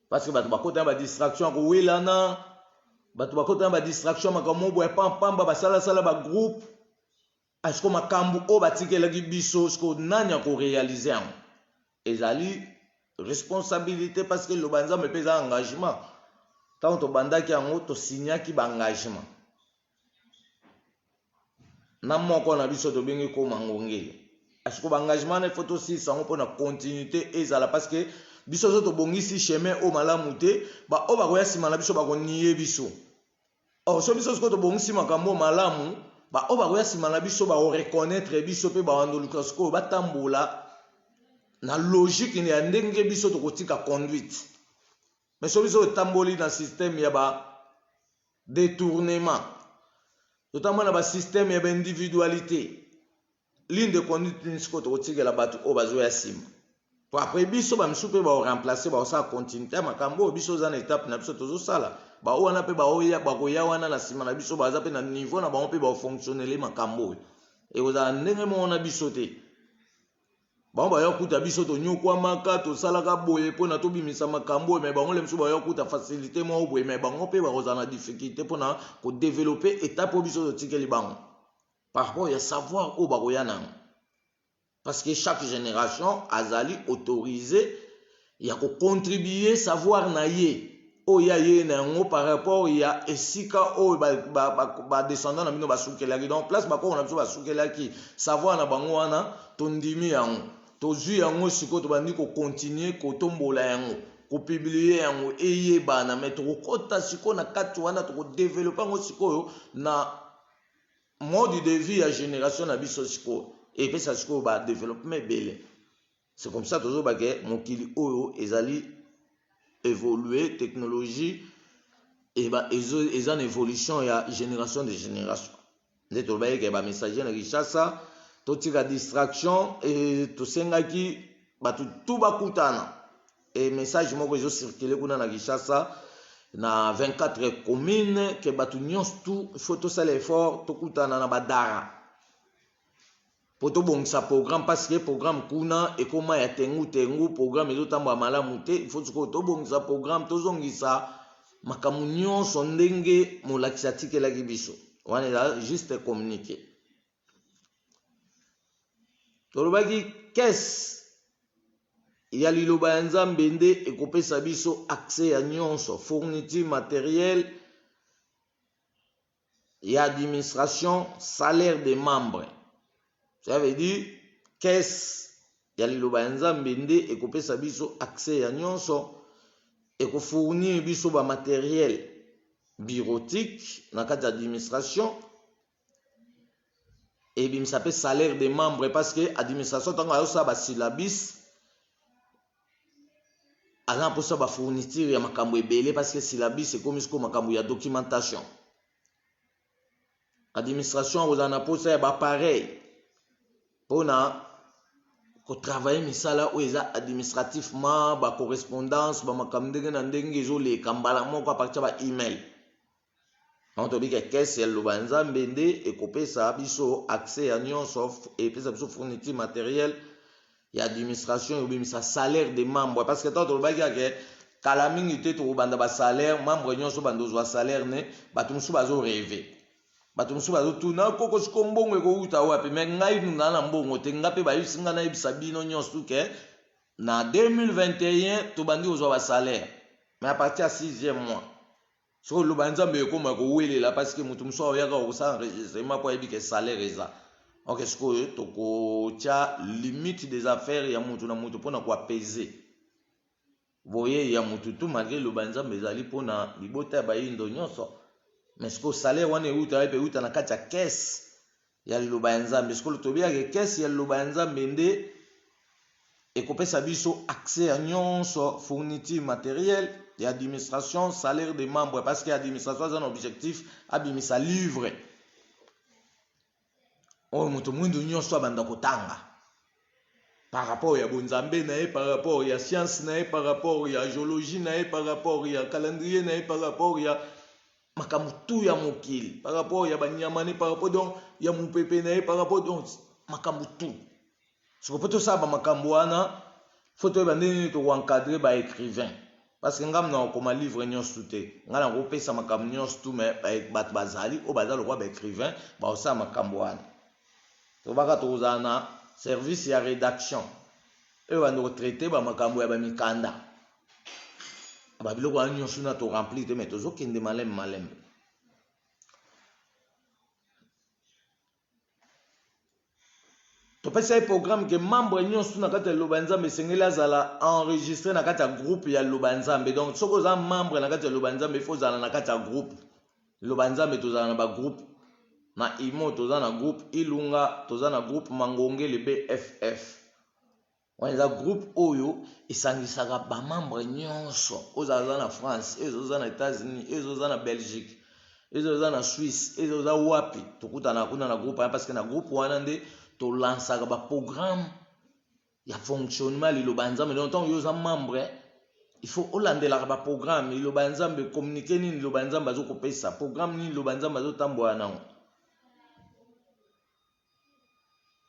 Parce que bato bakota na badistraction ya kowelana, bato bakota na badistraction ya makambo boya pampamba, basalasala bagroupe. Siko makambo oyo batikelaki biso, siko nani akorealize yango? Ezali responsabilité, parce que liloba ya Nzambe mpe eza engagement. Ntango tobandaki yango, tosignaki baengagement na moko na biso tobengi koma ngongele. Siko baengagement wana ifo tosilisa yango mpona continuité ezala, parce que biso so tobongisi chemin oyo malamu te, baoyo bakoya nsima na biso bakonie biso. Or so biso sikoyo tobongisi makambo oyo malamu, baoyo bakoya nsima na biso bakoreconnaitre biso mpe bawandoluka sikoyo batambola na logique ya ndenge biso tokotika conduite. Mais so biso totamboli na système ya ba détournement, totambola na basystème ya baindividualité, ligne de conduite nini sikoyo tokotikela bato oyo bazoya nsima? Po après biso, bamisusu mpe baoremplace, baosala continuité ya makambo oyo biso oza na étape na biso tozosala. Baoyo wana mpe baoya, bakoya wana na nsima na biso, baza mpe na niveau na bango mpe baofonctionnele makambo oyo ekozala ndenge moko na biso te. Bango baya kuta biso tonyokwamaka, tosalaka boye mpona tobimisa makambo oyo, me bango le mosusu baya kuta facilité moko boye, me bango mpe bakozala na difficulté mpona kodevelope étape oyo biso totikeli bango par rapport ya savoir oyo bakoya nango, parce que chaque génération azali autorisé ya kocontribue savoir na ye oyo aye na yango par rapport ya esika oyo badescendant na bino basukelaki. Donc place bakoko na biso basukelaki savoir na bango wana, tondimi yango, tozwi yango, sikoyo tobandi kocontinue kotombola yango, kopublie yango eyebana. Me tokokɔta sikoyo na kati wana, tokodevelope yango sikoyo na mode de vie ya génération na biso sikoyo. Epesa sikoyo ba développement ebele. C'est comme ça tozoloba ke mokili oyo ezali évoluer, technologie eza na évolution ya génération de génération. Nde tolobaki ke ba messager na Kinshasa totika distraction e tosengaki bato tu bakutana. E message moko ezo circuler kuna na Kinshasa na 24 commune ke bato nyonso tu faut tosala effort tokutana na badara mpo tobongisa programme, parce que programme kuna ekoma ya tengu tengu, programme ezotambola malamu te. Il faut sikoyo tobongisa programme, tozongisa makambo nyonso ndenge molakisi atikelaki biso. Wana eza juste communiqué. Tolobaki caisse ya liloba ya Nzambe nde ekopesa biso accès ya nyonso, fourniture matériel ya administration, salaire des membres. Ça veut dire caisse ya liloba ya Nzambe nde ekopesa biso accès ya nyonso, ekofournir biso ba matériel bureautique na kati ya administration, ebimisa mpe salaire des membres, parce que administration ntango ayosala basyllabus aza na mposa bafourniture ya makambo ebele, parce que syllabus ekomi sikoyo makambo ya documentation. Administration akozala na mposa ya baappareil mpona kotravaille misala oyo eza administrativement, bacorrespondance, bamakambo ndenge na ndenge ezoleka mbala moko à partir ya ba email. Donc tobika caisse ya liloba ya Nzambe nde ekopesa biso accès ya nyonso, epesa biso fourniture matériel ya administration, ebimisa salaire de membre, parce que ntango tolobaki yake kala mingi te tokobanda basalaire, membre nyonso banda ozwa salaire ne. Bato mosusu bazorêver, bato mosusu bazotuna koko siko mbongo ekowuta wapi. Me ngai naa na mbongo te, nga mpe bayebisi ngai nayebisa bino nyonso ke na 2021 tobandi kozwa basalaire, mais à partir ya 6e mois. Soki oloba Nzambe ekóma kowelela, parce que moto mosusu aoyaka kosala enregistrement mpo ayebi ke salaire eza ok. Sikoyo tokotia limite des affaires ya motu na motu mpona koapaiser boye ya motu tu, malgré eloba Nzambe ezali mpona libota ya bayindo nyonso. Mais sikoyo salaire wana euta mpe euta na kati ya caisse ya liloba ya Nzambe. Sikoyo tobiyaka caisse ya liloba ya Nzambe nde ekopesa biso accès ya nyonso, fourniture matériel ya administration, salaire de membre, parce que administration aza na objectif abimisa livre oyo moto mwindu nyonso abanda kotanga par rapport ya bonzambe na ye, par rapport ya science na ye, par rapport ya géologie na ye, par rapport ya calendrier na ye, par rapport ya makambo tu ya mokili, par rapport ya banyama ne, par rapport donc ya mopepe na ye, par rapport donc makambo tu. Soko mpo tosala bamakambo wana, faut toyeba ndenge nini tokoencadre baécrivain, parce que ngai na kokoma livre nyonso te, ngai na kopesa makambo nyonso tu, mais bato bazali oyo baza lokwa baécrivain bakosala makambo wana. Tobaka tokozala na service ya rédaction oyo bando kotraite bamakambo ya bamikanda, babiloko wana nyonso na toremplir te, mais tozokende malembe malembe. Topesa ye programme ke membre nyonso na kati ya liloba ya Nzambe esengeli azala enregistré na kati ya groupe ya liloba ya Nzambe. Donc soki oza membre na kati ya liloba ya Nzambe, ifo ozala na kati ya groupe liloba ya Nzambe. Tozala na bagroupe na imo, toza na groupe Ilunga, toza na groupe Mangongele BFF. Wana eza groupe oyo esangisaka bamembre nyonso, oyo aza na France, oyo oza na États-Unis, oyo oza na Belgique, oyo oza na Suisse, oyo oza wapi, tokutana kuna na groupe wana, parce que na groupe wana nde tolansaka baprogramme ya fonctionnement liloba ya Nzambe. Donc ntango yo oza membre, il faut olandelaka baprogramme liloba ya Nzambe, communiqué nini liloba ya Nzambe azokopesa, programme nini liloba ya Nzambe azotambola nango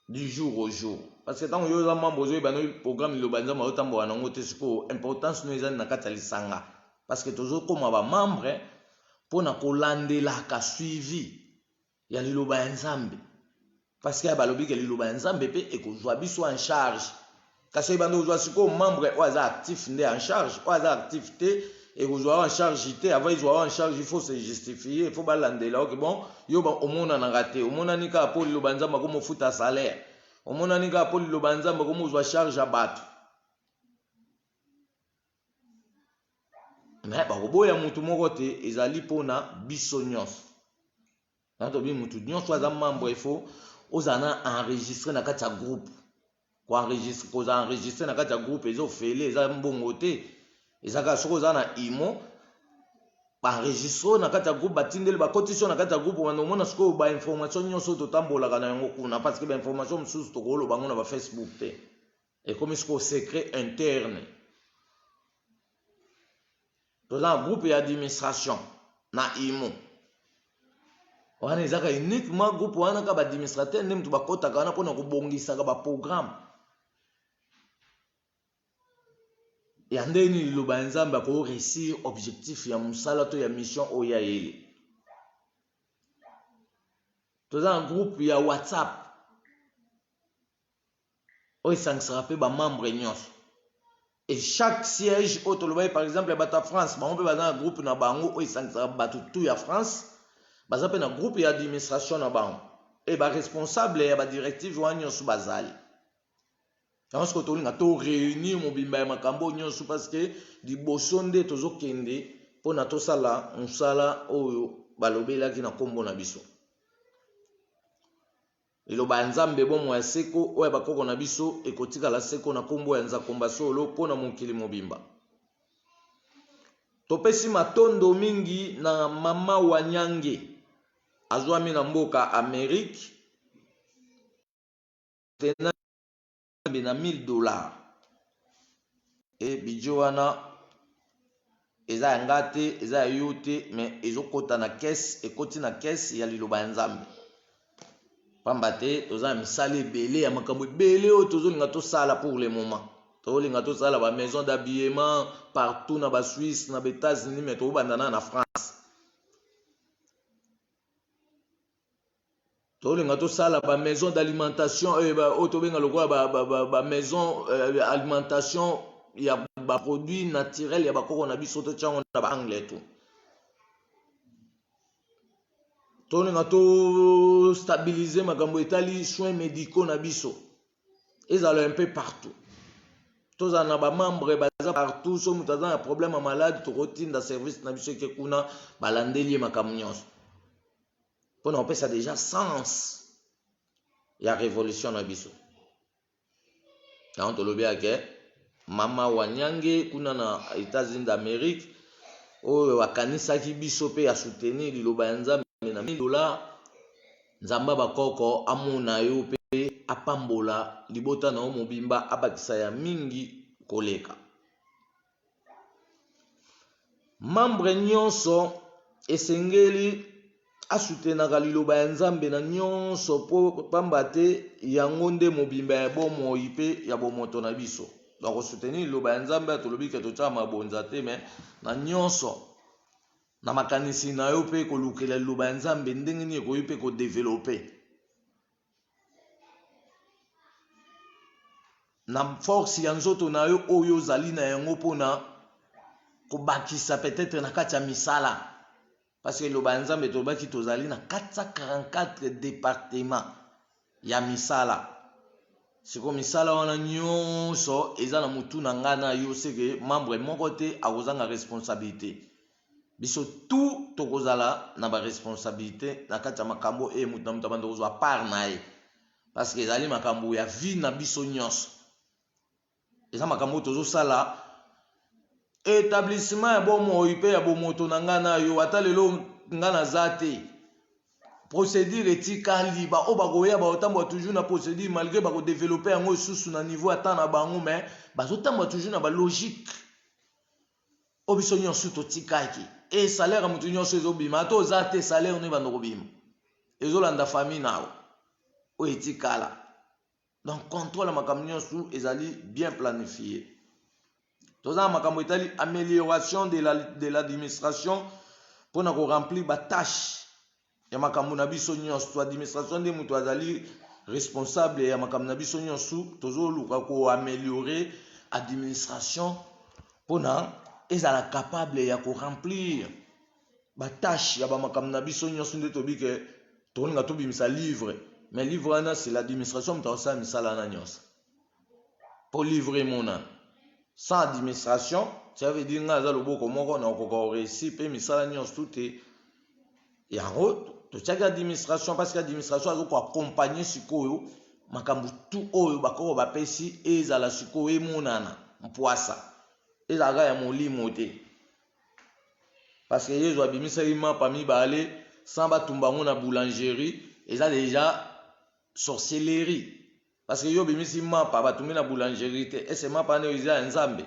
du jour au jour, parce que ntango yo oza membre, ozoyeba no programme liloba ya Nzambe azotambola nango te. Sikoyo importance no eza na kati ya lisanga, parce que tozokóma bamembre mpona kolandelaka suivi ya liloba ya Nzambe, parce que balobi ke liloba ya Nzambe mpe ekozwa biso en charge. Kasi ebanda kozwa sikoyo membre oyo aza actif nde en charge. Oyo aza actif te, ekozwa en charge te. Avant ezwa en charge, il faut se justifier, il faut balandela. Ok, bon, yo omonanaka te, omonani kaka mpo liloba Nzambe akomofuta salaire, omonani kaka mpo liloba Nzambe akomozwa charge ya bato. Me bakoboya motu moko te, ezali mpona biso nyonso. Na tobi motu nyonso aza membre, il faut ozala na enregistre na kati ya groupe. Ko-enregistre, kozala enregistre na kati ya groupe eza ofele, eza mbongo te. Eza kaka soki oza na imo, ba-enregistre oyo na kati ya groupe, batindeli, bakotisi oyo na kati ya groupe, wana omona sikoyo ba-information nyonso oyo totambolaka na yango kuna, parce que ba-information mosusu tokoloba yango na ba-Facebook te. Ekomi sikoyo secret interne. Toza na groupe ya administration na imo. Wana ezaka uniquement groupe wana ka ba administrateur nde mutu bakotaka wana mpona kobongisaka ba programme ya ndenge nini liloba ya Nzambe ako réussir objectif ya mosala to ya mission oyo ya yele. Toza na groupe ya WhatsApp oyo esangisaka mpe ba membre nyonso. Et chaque siège oyo tolobaki par exemple ya bato ya France, bango mpe baza na groupe na bango oyo esangisaka bato tout ya France, baza mpe na groupe ya administration na bango. Et ba responsable ya ba directive wana nyonso bazali. Yango sikoyo tolinga to réunir mobimba ya makambo oyo nyonso parce que liboso nde tozokende mpona tosala mosala oyo balobelaki na nkombo na biso. Liloba ya Nzambe bomoi ya seko oyo ya bakoko na biso ekotikala seko na nkombo ya Nzakomba Solo mpo na mokili mobimba. Topesi matondo mingi na Mama Wanyange azwami na mboka Amerique na 1000 $. E budget wana eza ya nga te, eza ya yo te, mais ezokota na caisse, ekoti na caisse ya liloba ya Nzambe. Pamba te toza na misala ebele ya makambo ebele oyo tozolinga tosala pour le moment. Tozolinga tosala ba maison d'habillement partout na ba Suisse, na ba États-Unis, mais tobanda na France. Tolinga tosala ba maison d'alimentation oyo tobenga lokola ba maison alimentation ya ba produit naturel ya bakoko na biso, totiango na ba angle tout. Tolinga to stabiliser makambo etali soins médicaux na biso, ezala un peu partout. Tozala na ba membre baza partout, so moto aza na problème ya malade, tokotinda service na biso eke kuna, balandeli ye makambo nyonso mpona kopesa déjà sens ya révolution na biso. Yango tolobi yake Mama Wanyange kuna na États-Unis d'Amérique oyo akanisaki biso mpe asoutenir liloba ya Nzambe na 1000 $. Nzambe bakoko amona yo mpe apambola libota na yo mobimba, abakisa ya mingi koleka. Membre nyonso esengeli asutenaka liloba ya Nzambe na nyonso, mpo pamba te yango nde mobimba ya bomoi mpe ya bomoto na biso. Donc kosoutenir liloba ya Nzambe, tolobi ke totyaka mabonza te, mais na nyonso na makanisi na yo mpe kolukela liloba ya Nzambe ndenge nini ekoki mpe kodévelopper na force ya nzoto na yo oyo ozali na yango mpona kobakisa peut-être na kati ya misala. Parce que liloba ya Nzambe, tolobaki tozali na 444 département ya misala. Sikoyo misala wana nyonso eza na motu na ngai na yo, seke membre moko te akozanga responsabilité. Biso tout tokozala na baresponsabilité na kati ya makambo e motu na moto abanda kozwa part na ye, parce que ezali makambo ya vie na biso nyonso. Eza makambo oyo tozosala établissement ya bomoi mpe ya bomoto na ngai na yo. Ata lelo ngai naza te, procédure etikali. Baoyo bakoya bakotambola toujours na procédure, malgré bakodévelopper yango lisusu na niveau ata na bango, mais bazotambola toujours na balogique oyo biso nyonso totikaki. E salaire ya motu nyonso ezobima, ata oza te, salaire no ebanda kobima, ezolanda famille na yo oyo etikala. Donc contrôle ya makambo nyonso ezali bien planifié. Toza na makambo etali amélioration de l'administration mpona koremplir batâche ya makambo na biso nyonso. Administration nde moto azali responsable ya makambo na biso nyonso. Tozoluka koaméliorer administration mpona ezala capable ya koremplir batâche ya bamakambo na biso nyonso. Nde tobi ke tokolinga tobimisa livre, mais livre wana, c'est l'administration moto akosala misala wana nyonso mpo livre emonana. Sans administration, ça veut dire ngai aza loboko moko na okoka koréussir mpe misala nyonso tu te. Yango Totiaki administration parce que administration azo ko accompagner sikoyo makambo tout oyo bakoko bapesi ezala sikoyo emonana mpwasa, ezalaka ya molimo te. Parce que Yezu abimisaki mapa mibale sans batumba yango na boulangerie, eza deja sorcellerie. Parce que yo obimisi mapa batumbi na boulangerie te, ese mapa wana eza ya Nzambe?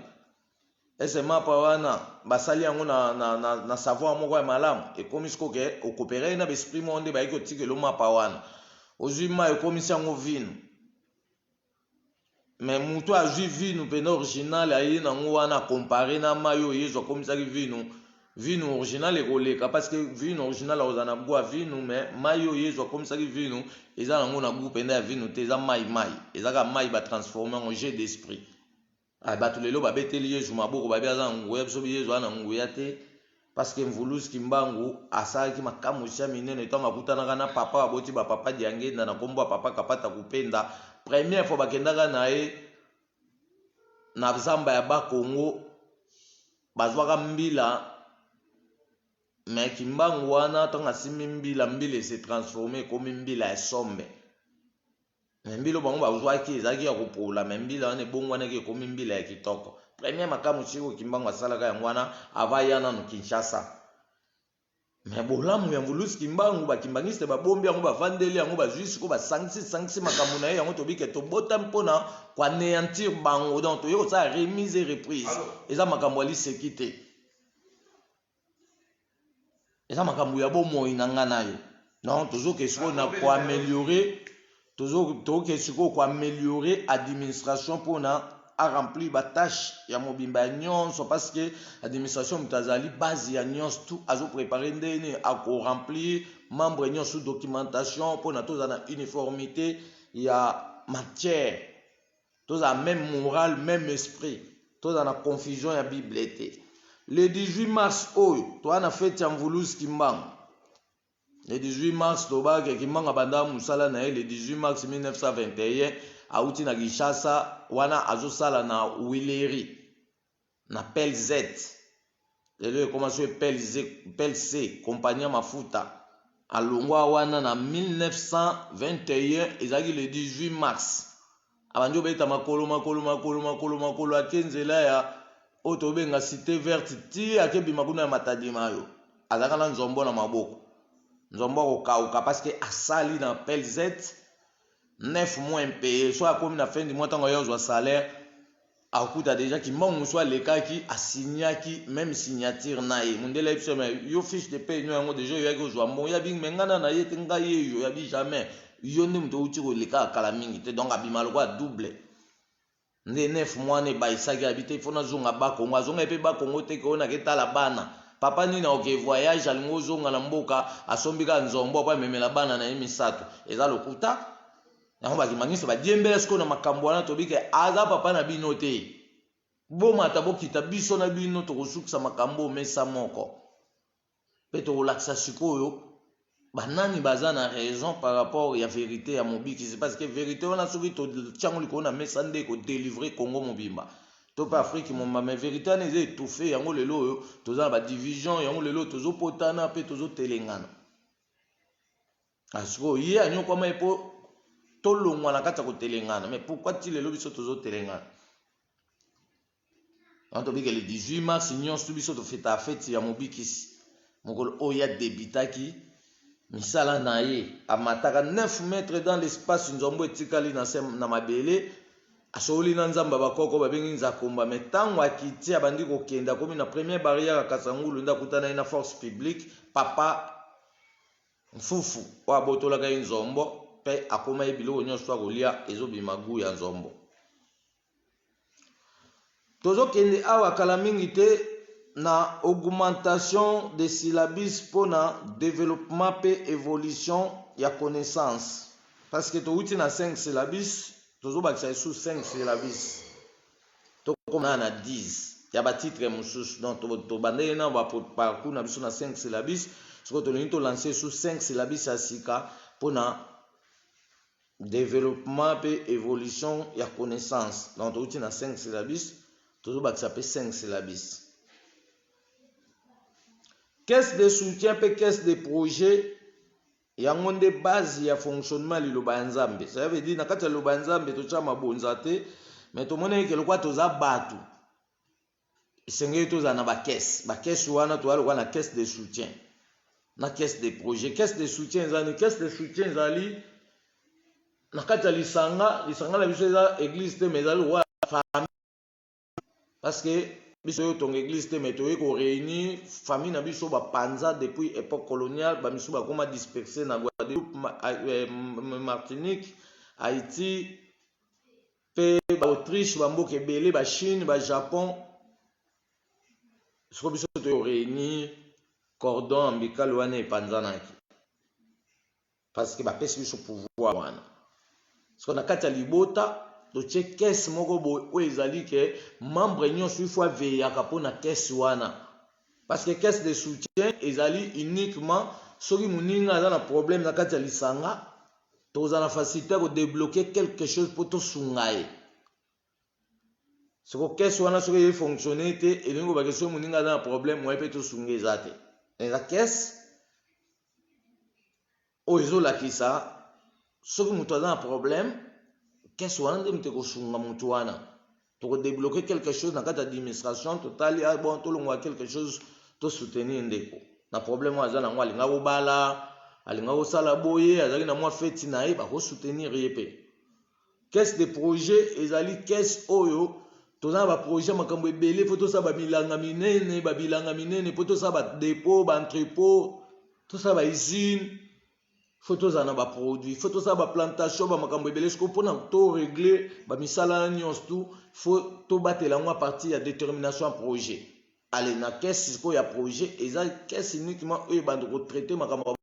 Ese mapa wana basali yango na savoir moko ya malamu? Ekomi sikoyo ke okopere na baesprit moko nde bayaki kotikela mapa wana. Ozwi mai, okomisi yango vino, mais moto azwi vino mpena original aye nango wana, compare na mai oyo Yezu akomisaki vino, vino original ekoleka, parce que vino original akozala na goût ya vino. Mais mai oyo Yezu akomisaki vino eza nango na goût mpenza ya vino te, eza mai mai, eza kaka mai batransforme yango, jeu d'esprit. Ah, bato lelo babeteli Yezu maboko, babi aza na nguya. Biso Yezu aza na nguya te, parce que Mvuluzi Kimbangu asalaki makambo ya minene ntango akutanaka na papa aboti bapapa Diangenda na nkombo ya papa Kapata Kupenda. Première fois bakendaka na ye na zamba ya Bakongo, bazwaka mbila. Mais Kimbangu wana, ntango asimbi mbila, mbila ese transforme, ekomi mbila ya sombe. Mais mbila bango bazwaki ezalaki ya kopola, mais mbila wana ebongwanaki, ekomi mbila ya kitoko. Premier makambo sikoyo Kimbangu asalaka yango wana ava ya nanu Kinshasa. Mais bolamu ya Mvuluzi Kimbangu, bakimbangiste babombi yango, bavandeli yango, bazwi sikoyo, basangisi sangisi makambo na ye. Yango tobike tobota mpona koanéantir bango. Donc toye kosala remise et reprise. Eza makambo ya liseki te, eza makambo ya bomoi na nga na yo. Donc tozoke sikoyo na koaméliorer, tozoke sikoyo koaméliorer administration mpona aremplir batâche ya mobimba ya nyonso, parce que administration, moto azali base ya nyonso tout. Azoprépare ndeni akoremplir membre nyonso, documentation, mpona tozala na uniformité ya matière, tozala même morale, même esprit, tozala na confusion ya Bible te. Le 18 mars oyo toza na fête ya Mvuluzi Kimbangu. Le 18 mars, tobaki Kimbangu abanda mosala na ye le 18 mars 1921. Awuti na Kinshasa wana, azosala na huilerie na PLZ, lelo ekoma so PLC, compagnie ya mafuta. Alongwa wana na 1921, ezalaki le 18 mars. Abandi obeta makolo, makolo, makolo, makolo, makolo, ake nzela ya oyo tobenga Cité Verte, ti akebima kuna ya Matadima. Oyo azalaka na nzombo na maboko, nzombo akokauka, parce que asali na PLZ 9 mois impayé. So akomi na fin du mois, ntango aye ozwa salaire, akuta déjà Kimbangu mosu alekaki, asignaki même signature na ye. Mondele ayebi so: "Mais yo, fiche de paie no yango déjà oyaki ozwa mbongo." Yabi: "Mais ngai na ye te, ngai ye yo." Yabi: "Jamais, yo nde moto outi koleka kala mingi te." Donc abima lokola double nde 9 mois na ebayisaki. Abi te, ifo nazonga Bakongo. Azonga ye mpe Bakongo te, ke oyo naketala bana. Papa nini aoke voyage, alingi ozonga na mboka, asombi kaka nzombo po amemela bana na ye misato? Eza lokuta. Yango bakimangisi badiembela sikoyo na makambo wana. Tobike aza papa na bino te. Bomata, bokita, biso na bino tokosukisa makambo omesa moko, mpe tokolakisa sikoyo banani baza na raison par rapport ya vérité ya mobikisi, parce que vérité wana, soki totiango likolo na mesa, nde ekodélivre Congo mobimba to mpe Afrique mobimba. Mais vérité wana eza étouffe. Yango lelo oyo toza na badivision, yango lelo oyo tozopotana mpe tozotelengana. Sikoyo ye anyokwama ye mpo tolongwa na kati ya kotelengana. Mais pourquoi ti lelo biso tozotelengana? Wana tobike le 18 mars nyonso biso tofeta feti ya mobikisi, mokolo oyo adebitaki misala na ye. Amataka 9 mètres dans l'espace, nzombo etikali na se na mabele. Asoli na Nzambe bakoko babengi Nzakomba. Mais ntango akiti, abandi kokende, akomi na première barrière ya Kasangulu, nde akutana ye na force publique, papa Mfufu oyo abotolaka ye nzombo, mpe akoma ye biloko nyonso akolia ezobima goût ya nzombo. Tozokende awa kala mingi te na augmentation de syllabus mpona développement mpe évolution ya connaissance, parce que towuti na 5 syllabus, tozobakisa lisusu 5 syllabus, tokoma na 10 ya batitre mosusu. Donc tobandeli na baparcours na biso na 5 syllabus. Sikoyo tolingi tolance lisusu 5 syllabus ya sika mpona développement mpe évolution ya connaissance. Donc towuti na 5 syllabus, tozobakisa mpe 5 syllabus. Caisse de soutien mpe caisse de projet. Yango nde base ya fonctionnement ya liloba ya Nzambe. Ça veut dire na kati ya liloba ya Nzambe totya mabonza te, mais tomonaki ke lokola toza bato, esengeli tozala na bakese. Bakese wana toza lokola na caisse de soutien na caisse de projet. Caisse de soutien ezali, caisse de soutien ezali na kati ya lisanga. Lisanga na biso eza église te, mais ezali lokola famille, parce que biso oyo tonga église te, mais toyei koréunir famille na biso bapanza depuis époque coloniale. Bamisusu bakoma disperse na Guadeloupe, Martinique, Haïti mpe baAutriche, bamboka ebele, baChine, baJapon. Siko biso toyei koréunir cordon ombilical wana epanzanaki, parce que bapesi biso pouvoir wana. Siko na kati ya libota totie caisse moko boye oyo ezali ke membre nyonso il faut aveyaka mpona caisse wana, parce que caisse de soutien ezali uniquement soki moninga aza na problème na kati ya lisanga, tokozala na facilité ya kodébloquer quelque chose mpo tosunga ye. Soko caisse wana soki efonctionne te, elingi kobake soki moninga aza na problème, moye mpe tosunga eza te. Eza caisse oyo ezolakisa soki moto aza na problème, caisse wana nde moto ekosunga motu wana. Tokodébloquer quelque chose na kati ya administration, totali, ah bon, tolongola quelque chose, tosoutenir ndeko na problème oyo aza nango. Alinga kobala, alinga kosala boye, azalaki na mwa feti na ye, bakosoutenir ye. Mpe caisse de projet ezali caisse oyo toza na baprojet, makambo ebele. Mpo tosala bamilanga minene, babilanga minene, mpo tosala badépôt, baentrepôt, tosala bausine, faut tozala na baproduit, faut tosala baplantation, bamakambo ebele. Siko mpona torégler bamisala nyonso tu, faut tobatela yango à partir ya détermination ya projet. Ale na caisse sikoyo ya projet eza caisse uniquement oyo ebanda kotraiter makambo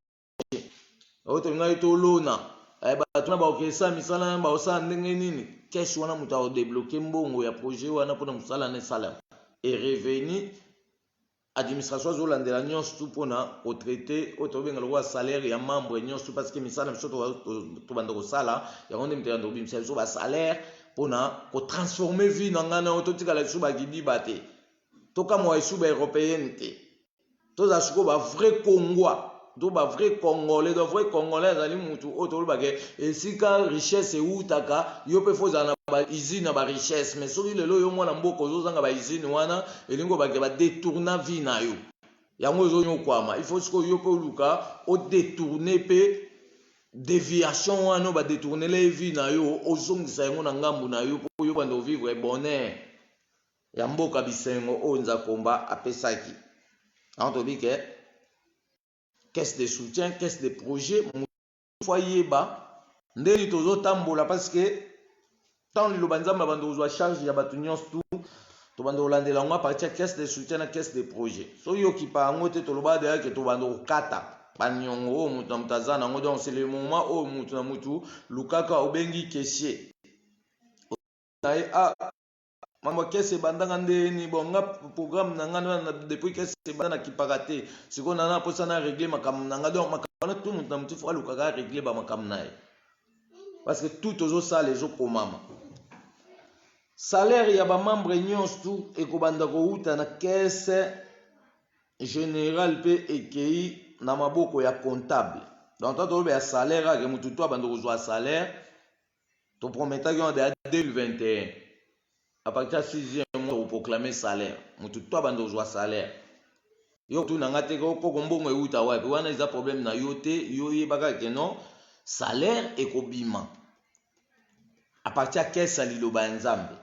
oyo tolingaki tolona. Bato na bakokesa misala na bakosala ndenge nini, caisse wana moto akodébloquer mbongo ya projet wana mpona mosala na esalama. E revenu administration azolandela nyonso tu mpona kotraiter oyo tobenga lokola salaire ya membre nyonso tu, parce que misala na biso tobanda kosala yango nde moto yanda kobimisa biso basalaire mpona kotransformer vie na ngai na oyo. Totikala biso bakidiba te, tokamwa esu baeuropéenne te, tozala sikoyo bavrai Kongwa to bavrai Congolais. Donc vrai Congolais azali mutu oyo tolobake esika richesse eutaka. Yo mpe faut ozala na bausine ya barichesse. Mais soki lelo yo mwana mboka ozozanga bausine wana, elingi obake badétourna vie na yo, yango ezonyokwama. Il faut sikoyo yo mpe oluka odétourner mpe déviation wana oyo badétournela ye vie na yo, ozongisa yango na ngambu na yo, mpo yo banda ovivre bonheur ya mboka, bisengo oyo Nzakomba apesaki. Yango tobi ke caisse de soutien, caisse de projet, faut ayeba ndeni tozotambola, parce que ntango liloba Nzambe abanda kozwa charge ya bato nyonso tu, tobanda kolandela yango à partir ya caisse de soutien na caisse de projet. Soki okipa yango te, toloba deya ke tobanda kokata baniongo oyo moto na moto aza nango. Donc c'est le moment oyo motu na motu lukaka obengi caissier na ye: "Ah, mambo ya caisse ebandanga ndeni? Bon, nga programme na nga depuis caisse ebanda nakipaka te. Sikoyo nana mposa na régler makambo na nga." Donc makambo wana tu, motu na motu faut alukaka arégler bamakambo na ye, parce que tout tozosala ezokomama. Salaire ya bamembre nyonso tu ekobanda kowuta na caisse générale mpe ekei na maboko ya comptable. Donc to toloba ya salaire ake motu to abanda kozwa salaire, toprometaki wana deya 2021, à partir ya sixième mois tokoproclamer salaire, motu to abanda kozwa salaire. Yo tuna nga te koko mbongo euta wapi, wana eza problème na yo te. Yo yebaka ke non, salaire ekobima à partir ya caisse ya liloba ya Nzambe.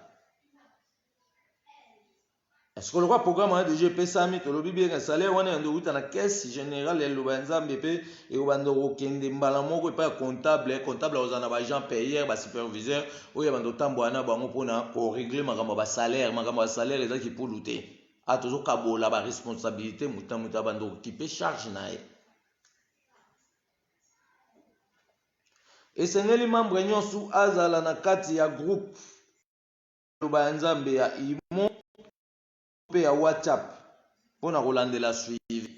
Est-ce que lokwa programme wana déjà epesami, tolobi bien salaire wana yando euta na caisse générale ya liloba ya Nzambe mpe ekobanda kokende mbala moko epai ya comptable. Comptable akozala na baagent payeur, basuperviseur oyo ebanda kotambola na bango mpona korégler makambo ya basalaire. Makambo ya salaire ezaki pulu te. A tozokabola baresponsabilité, motu na moto abanda kokipe charge na ye. Esengeli membre nyonso azala na kati ya groupe liloba ya Nzambe ya Imo mpe ya WhatsApp mpona kolandela suivi.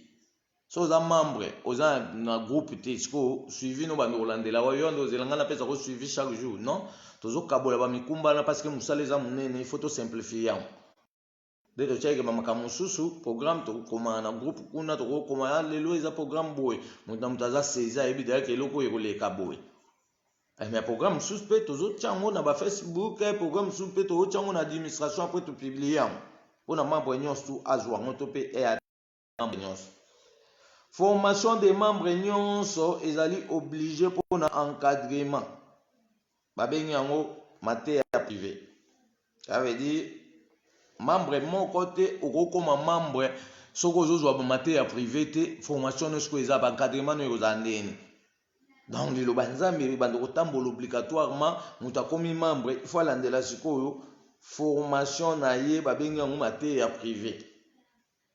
So oza membre, oza na groupe te, sikoyo suivi no bando kolandela wa yo nde ozela ngai napesa ko suivi chaque jour? Non, tozokabola bamikumba wana parce que mosala eza monene, il faut tosimplifie yango. Nde totiaki bamakambo mosusu, programme tokokoma na groupe kuna, tokokoma ah, lelo eza programme boye, moto na moto aza saisi, ayebi deja ke eloko oyo ekoleka boye. Eh, mais programme mosusu mpe tozotia yango na bafacebook, eh, programme mosusu mpe tozotia yango na administration, apres topublie yango mpona membre nyonso azwa yango to mpe eh, membre nyonso. Formation de membre nyonso ezali oblige mpona encadrement, babengi yango mateya privé. Ça veut dire membre moko te okokoma membre soki ozozwa mateya privé te. Formation nyonso sikoyo eza baencadrement no ekozala ndeni. Donc liloba Nzambe ebanda kotambola obligatoirement. Moto akomi membre, il faut alandela sikoyo formation na ye, babengi yango mateya privé,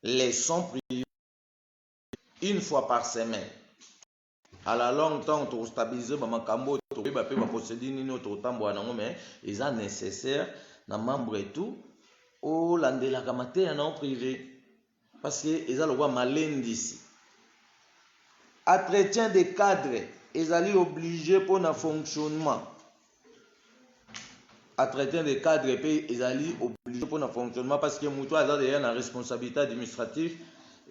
leçon privée, une fois par semaine. À la longue, ntango tokostabilize bamakambo oyo, tokoyeba mpe baprocédure nini oyo tokotambola nango, mais eza nécessaire na membre et tout olandelaka mateya na yo privé, parce que eza lokwa malendisi. Entretien de cadre ezali obligé mpona fonctionnement. Entretien de cadre mpe ezali obligé mpona fonctionnement, parce que moto aza deja na responsabilité administrative,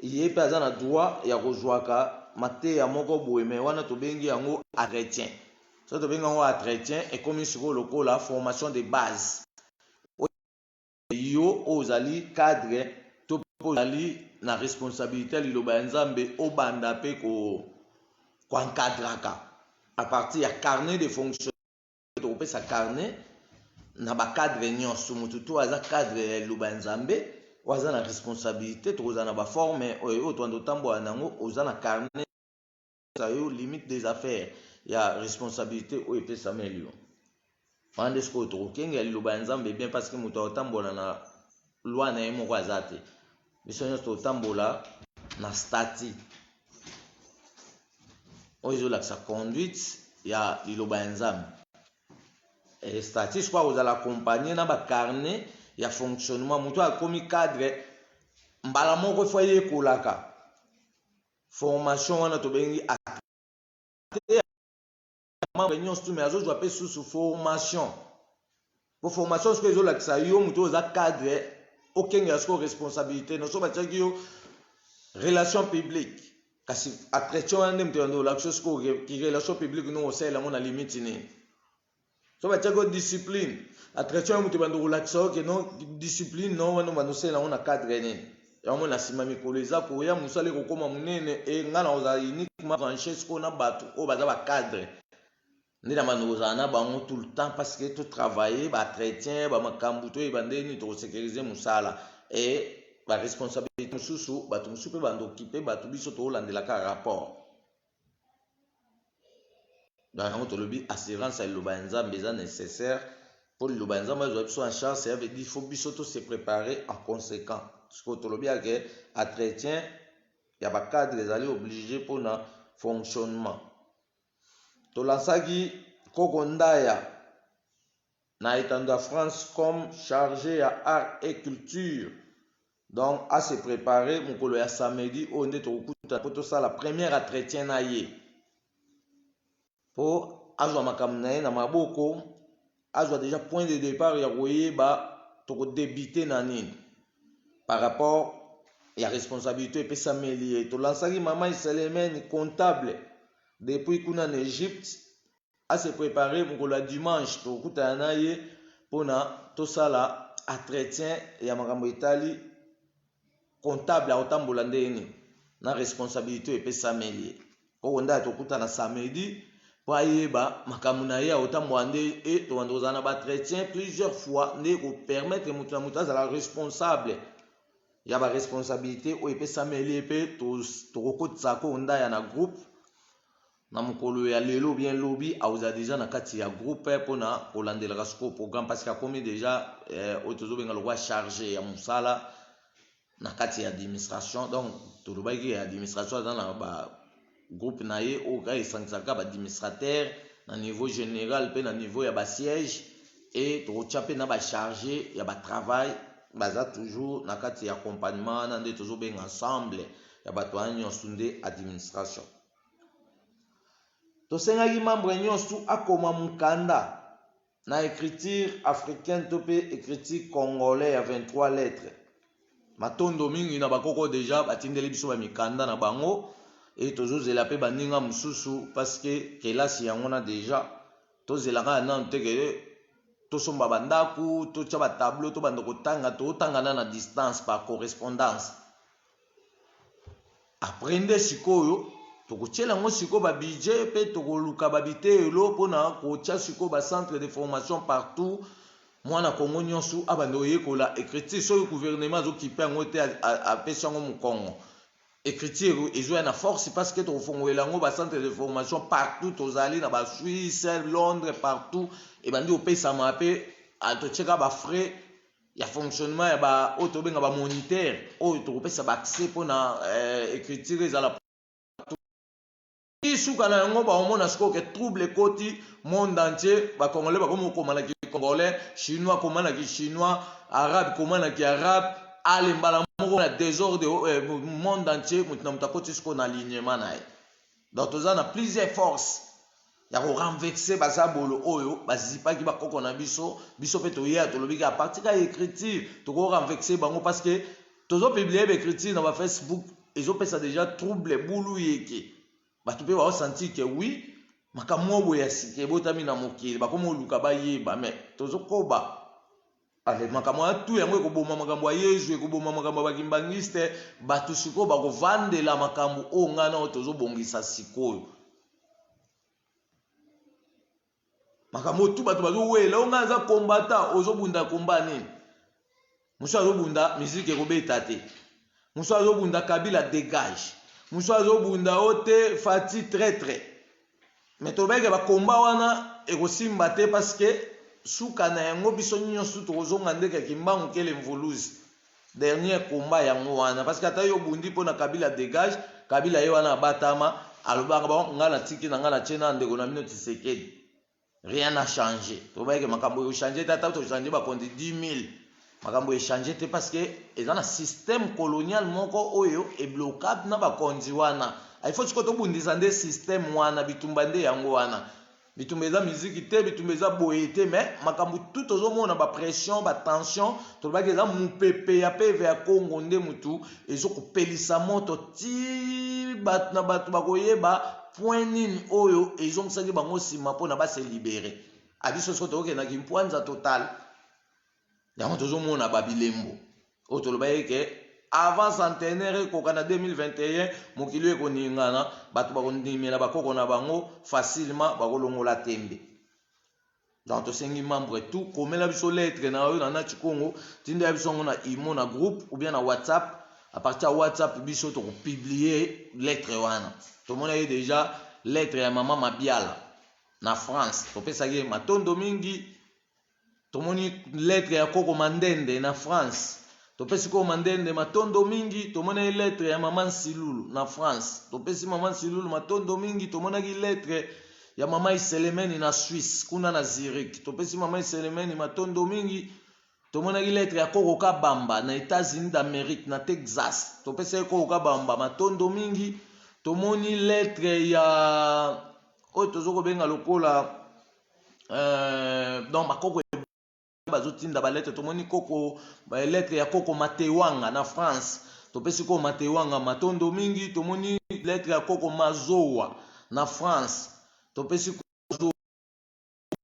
ye mpe aza na droit ya kozwaka mateya moko boye, mais wana tobengi yango entretien. So tobengi yango entretien, ekomi sikoyo lokola formation de base. Yo oyo ozali cadre to mpe ozali na responsabilité ya liloba ya Nzambe, obanda mpe koencadraka à partir ya carnet de fonction. Tokopesa carnet na bacadre nyonso. Motu to aza cadre ya liloba ya Nzambe, oyo aza na responsabilité, tokozala na baforme oyo towanda otambola nango. Oza na carnet yo, limite des affaires ya responsabilité oyo epesameli yo wana. Nde sikoyo tokokengela liloba ya Nzambe bien, parce que moto akotambola na loi na ye moko aza te. Biso nyonso totambola na statut oyo ezolakisa conduite ya liloba ya Nzambe. Statut sikoyo akozala accompagné na bacarnet ya fonctionnement. Moto akomi cadre, mbala moko efo ayekolaka formation wana tobengi membre nyonso tu, mais azozwa mpe susu formation. Po formation sikoyo ezolakisa yo, moto oyo oza cadre, okengela sikoyo responsabilité no. So batiaki yo relation publique, kasi entretien wana nde moto yando olakisa sikoyo ki relation publique no osalela yango na limite nini. So batiaki yo discipline, entretien oyo moto bando kolakisa yo ke no discipline no wana bando osalela yango na cadre nini. Yango na nsima mikolo eza koya, mosala ekokóma monene e ngai na kozala uniquement branché sikoyo na bato oyo baza bacadre, nde na bando kozala na bango tout le temps, parce que totravaille baentretien, bamakambo, toyeba nde nini tokosécurize mosala e baresponsabilité mosusu. Bato mosusu mpe bandoki mpe bato, biso tokolandelaka rapport. Donc yango tolobi assurance ya liloba ya Nzambe eza nécessaire mpo liloba ya Nzambe azwa biso en charge. Ça veut dire faut biso to se préparer en conséquent. Sikoyo tolobi yake entretien ya bacadre ezali obligé mpona fonctionnement. Tolansaki Koko Ndaya na etando ya France comme chargé ya art et culture. Donc ase préparer, mokolo ya samedi oyo nde tokokuta mpo tosala première entretien na ye, mpo azwa makambo na ye na maboko, azwa déjà point de départ ya koyeba tokodebute na nini par rapport ya responsabilité epesameli ye. Tolansaki mama Iselemeni, comptable depuis kuna na Égypte. Ase préparer, mokolo ya dimanche tokokutana na ye mpona tosala entretien ya makambo etali comptable, akotambola ndenge nini na responsabilité oyo epesameli ye. Koko nde tokutana samedi mpo ayeba makambo na ye akotambola nde e tobanda kozala na baentretien plusieurs fois, nde kopermettre moto na moto azala responsable ya baresponsabilité oyo epesameli ye. Mpe tokokotisa koko Ndaya na groupe na mokolo ya lelo, bien lobi akozala déjà na kati ya groupe mpona kolandelaka sikoyo programme, parce que akomi déjà oyo tozobenga lokwa chargé ya mosala na kati ya administration. Donc tolobaki ya administration aza na bagroupe na ye oyo kaka esangisaka baadministrateur na niveau général mpe na niveau ya basiège, e tokotya mpe na bachargé ya batravail baza toujours na kati ya accompagnement wana. Nde tozobenga ensemble ya bato wana nyonso nde administration. Tosengaki membre nyonso akoma mokanda na écriture africaine to mpe écriture congolais ya 23 lettres. Matondo mingi na bakoko deja batindeli biso ba mikanda na bango et tozozela pe baninga mosusu parce que kelasi yango na deja tozela kaka nanu te ke tosomba bandaku, totya ba tableau, tobanda kotanga, totanga na distance par correspondance. Après nde sikoyo tokotiela yango sikoyo ba budget mpe tokoluka ba biteyelo mpona kotia sikoyo ba centre de formation partout, mwana Kongo nyonso abanda koyekola écriture. Soki gouvernement azokipe yango te, apesi yango mokongo, écriture ezoya na force parce que tokofongolela yango ba centre de formation partout. Tozali na ba Suisse, Londres, partout ebandi kopesama mpe totieka ba frais ya fonctionnement ya ba oyo tobenga ba moniteur oyo tokopesa ba accès mpona écriture ezala. Suka na yango, baomona sikoyo ke trouble ekoti monde entier. Bacongolais bakomi kokoma na kicongolais, chinois koma na kichinois, arabe koma na kiarabe. Ale mbala moko na désordre monde entier, moto na moto akoti sikoyo na alignement na ye. Donc toza na plusieurs forces ya korenverser bazabolo oyo bazipaki bakoko na biso. Biso mpe toyeya, tolobi ke à partir ya écriture tokorenverser bango, parce que tozopublier baécriture na bafacebook, ezopesa déjà trouble bulu yeke. Bato mpe baosentir ke oui, makambo oyo boye ya sika ebotami na mokili, bakomi oluka bayeba. Mais tozokoba. Ale makambo ya tu yango ekoboma makambo ya Yezu, ekoboma makambo ya bakimbangiste. Bato sikoyo bakovandela makambo oyo ngai na oyo tozobongisa sikoyo. Makambo tu bato bazowela oyo, ngai aza kombata, ozobunda komba nini? Mosu azobunda miziki ekobeta te, mosu azobunda Kabila dégage, mosu azobunda o te Fati traître. Mais tolobaki bakomba wana ekosimba te, parce que suka na yango biso nyonso tokozonga ndeke Kimbangu kele mvuluzi. Dernier komba yango wana, parce que ata yo obundi mpo na Kabila dégage, Kabila ye wana abatama, alobaka bon, ngai natiki na ngai, natie na ndeko na bino Tshisekedi, rien n'a changé. Tobayeke makambo ekochange te, ata tochange bakonzi 10 000, makambo echange te, parce que eza na système colonial moko oyo ebloquable na bakonzi wana. Il faut sikoyo tobundisa nde système wana. Bitumba nde yango wana. Bitumba eza miziki te, bitumba eza boye te, mais makambo tu tozomona, bapression, batension, tolobaki eza mopepe ya peve ya Kongo nde mutu ezokopelisa moto ti bato na bato bakoyeba point nini oyo ezongisaki bango nsima mpona base libérer. Abiso soko tokokendaki mpwanza total yango, tozomona babilembo oyo tolobaki ke avant centenaire ekoka na 2021, mokili oyo ekoningana, bato bakondimela bakoko na bango facilement, bakolongola tembe. Donc tosengi membre tout, komela biso lettre na oyo na Nati Congo, tindela biso yango na imo, na groupe ou bien na WhatsApp. À partir ya WhatsApp, biso tokopublier lettre wana. Tomonaki déjà lettre ya mama Mabiala na France, topesaki ye matondo mingi. Tomoni lettre ya koko Mandende na France, topesi koko Mandende matondo mingi. Tomonaki lettre ya mama Nsilulu na France, topesi mama Nsilulu matondo mingi. Tomonaki lettre ya mama Iselemeni na Suisse kuna na Zurich, topesi mama Iselemeni matondo mingi. Tomonaki lettre ya koko Kabamba na États-Unis d'Amérique, na Texas, topesaki koko Kabamba matondo mingi. Tomoni lettre ya oyo toza kobenga lokola donc bakoko bazotinda balettre. Tomoni koko, lettre ya koko Matewanga na France, topesi koko Matewanga matondo mingi. Tomoni lettre ya koko Mazowa na France, topesi.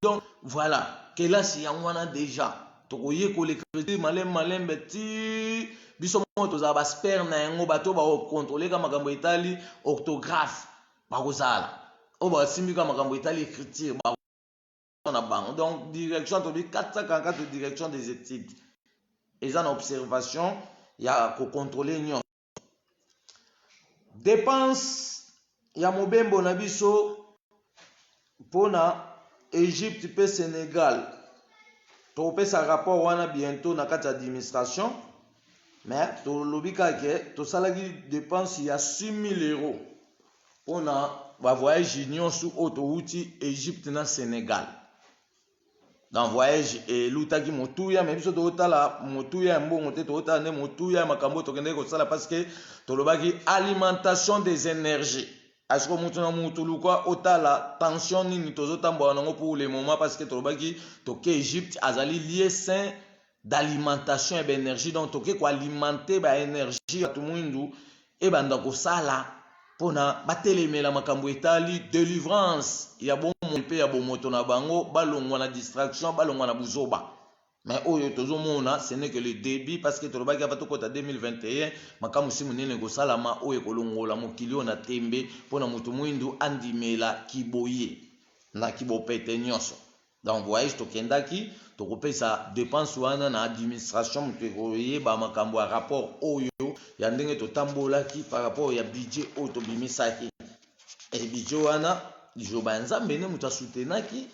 Donc voilà, kelasi yango wana déjà tokoyekola écriture malembe malembe ti biso moko tozala baexpert na yango. Bato bakocontrôler ka makambo etali orthographe, bakozala oyo basimbika makambo etali écriture na bango. Donc direction tobi 444, direction des études eza na observation ya kocontrôler nyonso. Dépense ya mobembo na biso mpona Égypte mpe Sénégal, tokopesa rapport wana bientôt na kati ya administration. Mais tolobi kaka tosalaki dépense ya 6000 euros mpona bavoyage nyonso oyo towuti Égypte na Sénégal. Donc voyage elutaki motuya, mais biso tokotala motuya ya mbongo te, tokotala nde motuya ya makambo oyo tokendeki kosala, parce que tolobaki alimentation des énergies. Asiko mutu na mutu luka otala tension nini tozotambola nango pour le moment, parce que tolobaki toke Égypte, azali lieu saint. d'alimentation ya baénergie. Donc toke koalimenter baénergie ya bato mwindu ebanda kosala mpona batelemela makambo etali délivrance ya bomoi mpe ya bomoto na bango, balongwa na distraction, balongwa na buzoba. Mais oyo tozomona, ce n'est que le début, parce que tolobaki ava tokɔta 2021, makambo si monene ekosalama oyo ekolongola mokili oyo na tembe mpona moto mwindu andimela kiboye na kibopete nyonso. Donc voyage tokendaki, tokopesa dépense wana na administration, moto ekoyeba makambo ya rapport oyo ya ndenge totambolaki par rapport ya budget oyo tobimisaki. E budget wana, liloba ya Nzambe nde moto asutenaki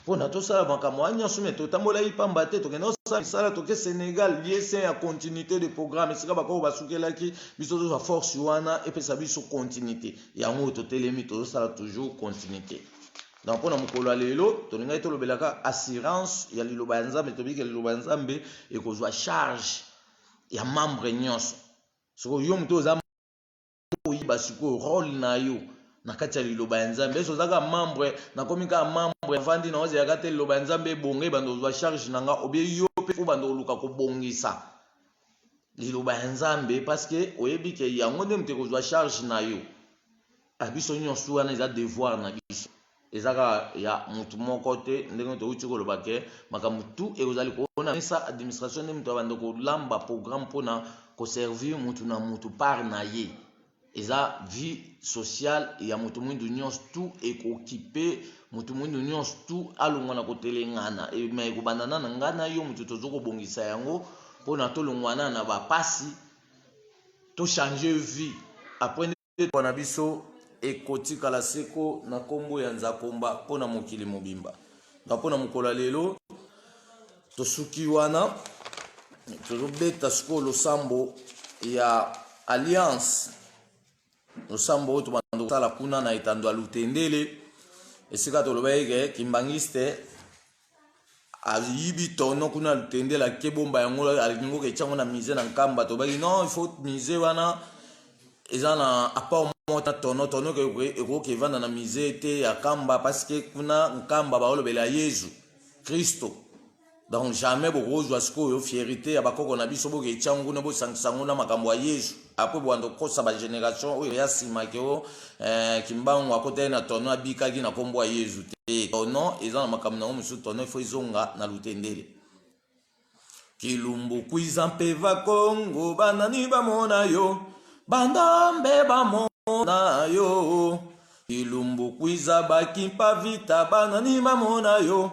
mpona tosala makambo wana nyonso. Me totambolaki pamba te, tokende kosala misala. Toke Sénégal, lieu saint ya continuité de programme, esika bakoko basukelaki biso, tozwa force wana epesa biso continuité. Yango oyo totelemi, tozosala toujours continuité. Donc mpona mokolo ya lelo, tolingaki tolobelaka assurance ya liloba ya Nzambe. Tobiki liloba ya Nzambe ekozwa charge ya membre nyonso. Sikoyo yo moto oza oyeba sikoyo role na yo na kati ya liloba ya Nzambe. Eso oza kaka membre, nakomi kaka membre, avandi na ozalaka te. Liloba ya Nzambe ebonga ebanda kozwa charge na nga, obie yo mpe fo banda koluka kobongisa liloba ya Nzambe, parce que oyebi ke yango nde moto ekozwa charge na yo. Biso nyonso wana eza devoir na biso, eza kaka ya motu moko te. Ndenge touti koloba ke makambo tu ekozali koona mesa administration, nde moto abanda kolamba programme mpona koservir motu na motu part na ye. Eza vie sociale ya moto mwindu nyonso tu, ekokipe moto mwindu nyonso tu alongwa na kotelengana. Me ekobanda na ngai na yo moto toza kobongisa yango mpona tolongwana na bapasi, tochange vie. Après na biso ekotikala seko na nkombo ya Nzakomba mpona mokili mobimba. Nga mpona mokolo ya lelo tosuki wana. Tozobeta sikoyo losambo ya alliance, losambo oyo tobanda kosala kuna na etando ya Lutendele, esika tolobaki ke kimbangiste ayibi tono kuna Lutendele, ake bomba yango, alingi koke etyango na musée na Nkamba. Tobaki non, il faut musée wana eza na apport moko na tono. Tono ekoki evanda na musée te ya Nkamba, parce que kuna Nkamba baolobela Yezu Kristo. Donc jamais bokozwa sikoyo fierté ya bakoko na biso, boke etyango kuna, bosangisa yango na makambo ya Yezu. Après bwanda kokosa bagénération oyo ya nsima ke o Kimbangu akotaki na tono, abikaki na nkombo ya Yezu te. Tono eza na makambo nango mosusu, tono ifo ezonga na Lutendele. Kilumbu kwiza mpe Vakongo, banani bamona yo, bandombe bamona yo. Kilumbu kwiza bakimpa vita, banani bamona yo,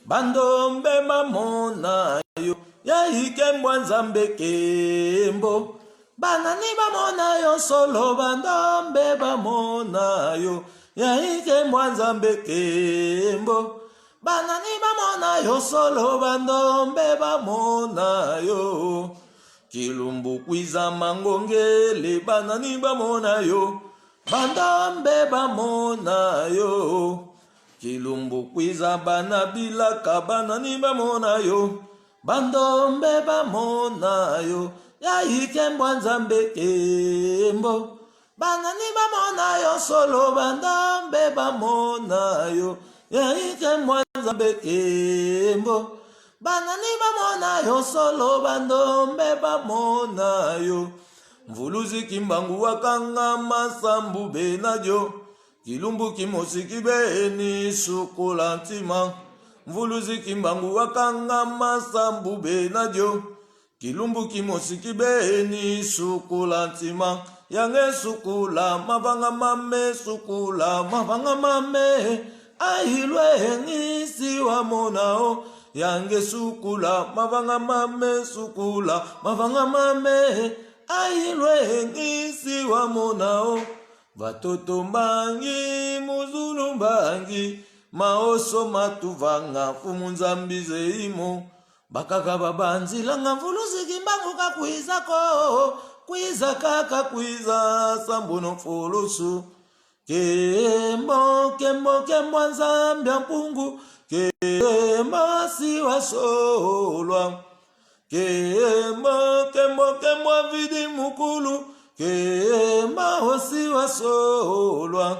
bandombe bamona yo. Yaikembwa Nzambe kembo, banani bamona yo solo, bandombe bamona yo. Yaikembwa Nzambe kembo, banani bamona yo solo, bandombe bamona yo. Kilumbu kwiza mangongele, banani bamona yo, bandombe bamona yo. Kilumbu kwiza bana bilaka, banani bamona yo, bandombe bamona yo. Yaikembwa Nzambe kembo, banani bamona yo solo, bandombe bamona yo. Yaikembwa Nzambe kembo, banani bamona yo solo, bandombe bamona yo. Mvuluzi Kimbangu wakanga masambu benadio, kilumbu kimosiki beni sukola ntima. Mvuluzi Kimbangu wakanga masambu benadio, kilumbu kimosiki beni sukola ntima. Yange sukula mavanga mame, sukula mavanga mame, ailwe ngisi wa monao. Yange sukula mavanga mame, sukula mavanga mame, ailwe ngisi wa monao. Vatoto mbangi muzulu mbangi maoso matuvanga fumu Nzambi zeimo bakaka babanzilanga. Mvuluzi Kimbangu kakwizako kwiza kaka kwiza sambuno mfulusu. Kembo kembo kembo Nzambi ya mpungu, kembo siwa solwa. Kembo kembo kembo vidi mukulu, kembo siwa solwa.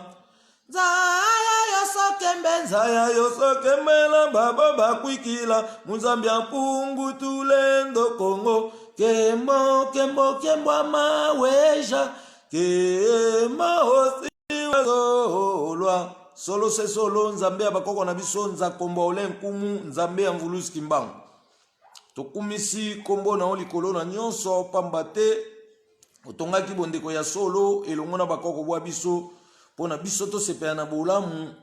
Nzaya yosoke. Mbenza ya yoso kembela babo bakwikila Munzambi ya mpungu tulendo Kongo Kembo kembo kembo amaweja Kembo osiwezolwa Solo se solo Nzambe ya bakoko na biso Nzakomba ole nkumu Nzambe ya Mvuluzi Kimbangu Tokumisi kombo na yo likolo na nyonso pamba te otongaki bondeko ya solo elongo na bakoko bwa biso mpo na biso tosepela na bolamu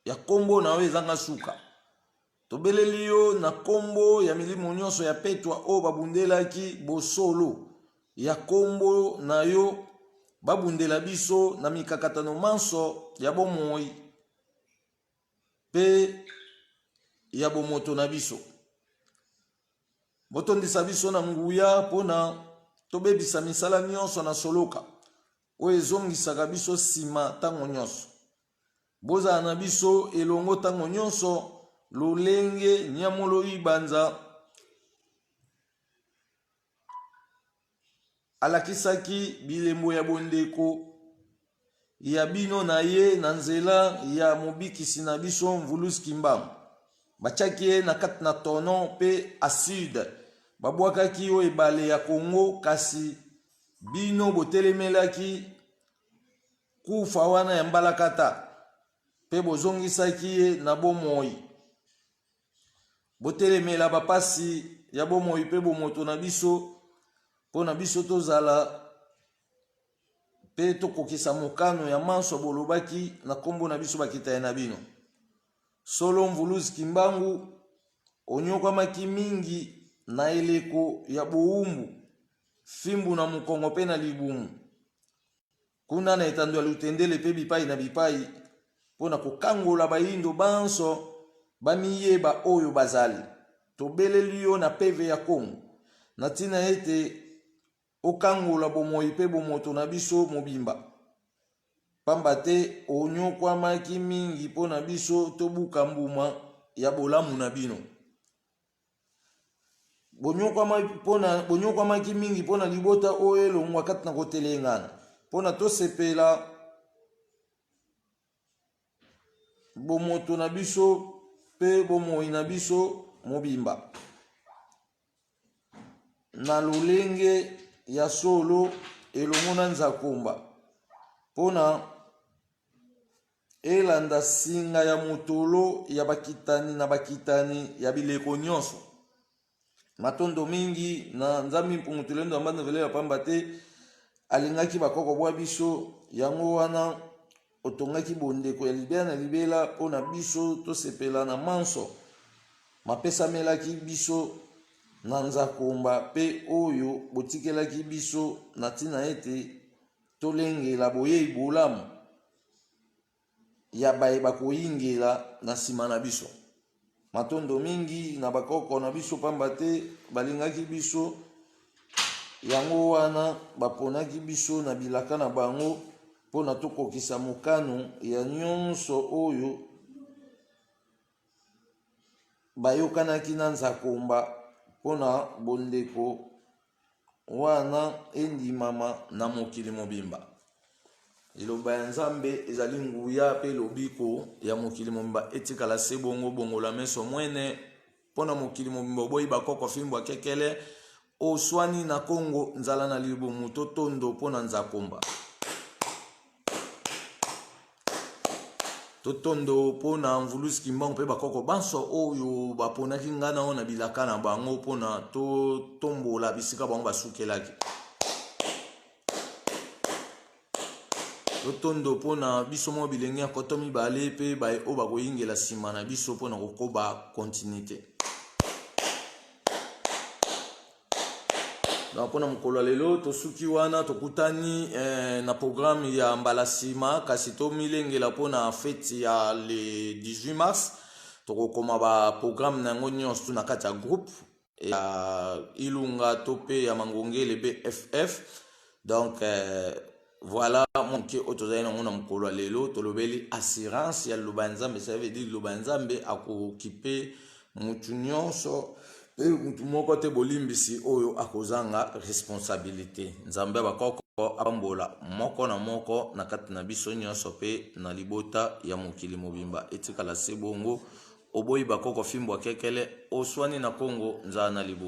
ya kombo na yo ezanga suka. Tobeleli yo na kombo ya milimo nyonso ya petwa oyo babundelaki bosolo ya kombo na yo, babundela biso na mikakatano manso ya bomoi mpe ya bomoto na biso. Botondisa biso na nguya mpo na tobebisa misala nyonso na soloka oyo ezongisaka biso nsima ntango nyonso. Bozala na biso elongo ntango nyonso lolenge Nyamoloi Banza alakisaki bilembo ya bondeko ya bino na ye na nzela ya mobikisi na biso Mvuluzi Kimbangu. Batiaki ye na kati na tono mpe acide, babwakaki o ebale ya Congo, kasi bino botelemelaki kufa wana ya mbalakata mpe bozongisaki ye na bomoi. Botelemela bapasi ya bomoi mpe bomoto na biso mpo na biso tozala mpe tokokisa mokano ya manso bolobaki na nkombo na biso bakitani na bino. Solo Mvuluzi Kimbangu onyokwamaki mingi na eleko ya bowumbu, fimbu na mokongo mpe na libumu. Kuna na etando ya Lutendele mpe bipai na bipai, mpo na kokangola bayindo banso bamiyeba oyo bazali. Tobeleli yo na peve ya Kongo, na ntina ete okangola bomoi mpe bomoto na biso mobimba, pamba te onyokwamaki mingi mpo na biso tobuka mbuma ya bolamu na bino. Bonyokwamaki mingi mpo na libota oyo elongwa kati na kotelengana, mpo na tosepela bomoto na biso mpe bomoi na biso mobimba na lolenge ya solo elongo na Nzakomba mpo na elanda singa ya motolo ya bakitani na bakitani ya bileko nyonso. Matondo mingi na Nzambe Mpungu Tulendo ya Mbanza Velela pamba te alingaki bakoko bwa biso, yango wana otongaki bondeko ya libela na libela mpo na biso tosepela na manso mapesamelaki biso na Nzakomba mpe oyo botikelaki biso na ntina ete tolengela boyei bolamu ya baye bakoyingela na nsima na biso. Matondo mingi na bakoko na biso pamba te balingaki biso, yango wana baponaki biso na bilaka na bango mpo na tokokisa mokano ya nyonso oyo bayokanaki na Nzakomba mpo na bondeko wana endimama na mokili mobimba. Liloba ya Nzambe ezali nguya mpe lobiko ya mokili mobimba. Etikala se bongo, bongola meso mwene mpo na mokili mobimba. Oboyi bakoko fimbo ya kekele, oswani na Kongo nzala na libumu totondo mpo na Nzakomba. Totondo mpo na Mvuluzi Kimbangu mpe bakoko banso oyo baponaki ngai na yo na bilaka na bango mpo na totombola bisika bango basukelaki. Totondo mpo na biso moko bilenge ya nkoto mibale mpe baye oyo bakoyingela nsima na biso mpo na kokoba continuité. Donc mpona mokolo ya lelo tosuki wana, tokutani na programme ya mbala nsima, kasi tomilengela mpona feti ya le 18 mars. Tokokoma ba programme na yango nyonso na kati ya groupe ya Ilunga to mpe ya Mangongele BFF. Donc voilà moke oyo tozali nango na mokolo ya lelo. Tolobeli assurance ya liloba ya Nzambe. Ça veut dire liloba ya Nzambe akokipe mutu nyonso mpe mutu moko te bolimbisi oyo akozanga responsabilité. Nzambe ya bakoko. Apambola moko na moko na kati na biso nyonso mpe na libota ya mokili mobimba. Etikala se bongo. Oboyi bakoko, fimbo akekele, oswani na Kongo, nzala na libumu.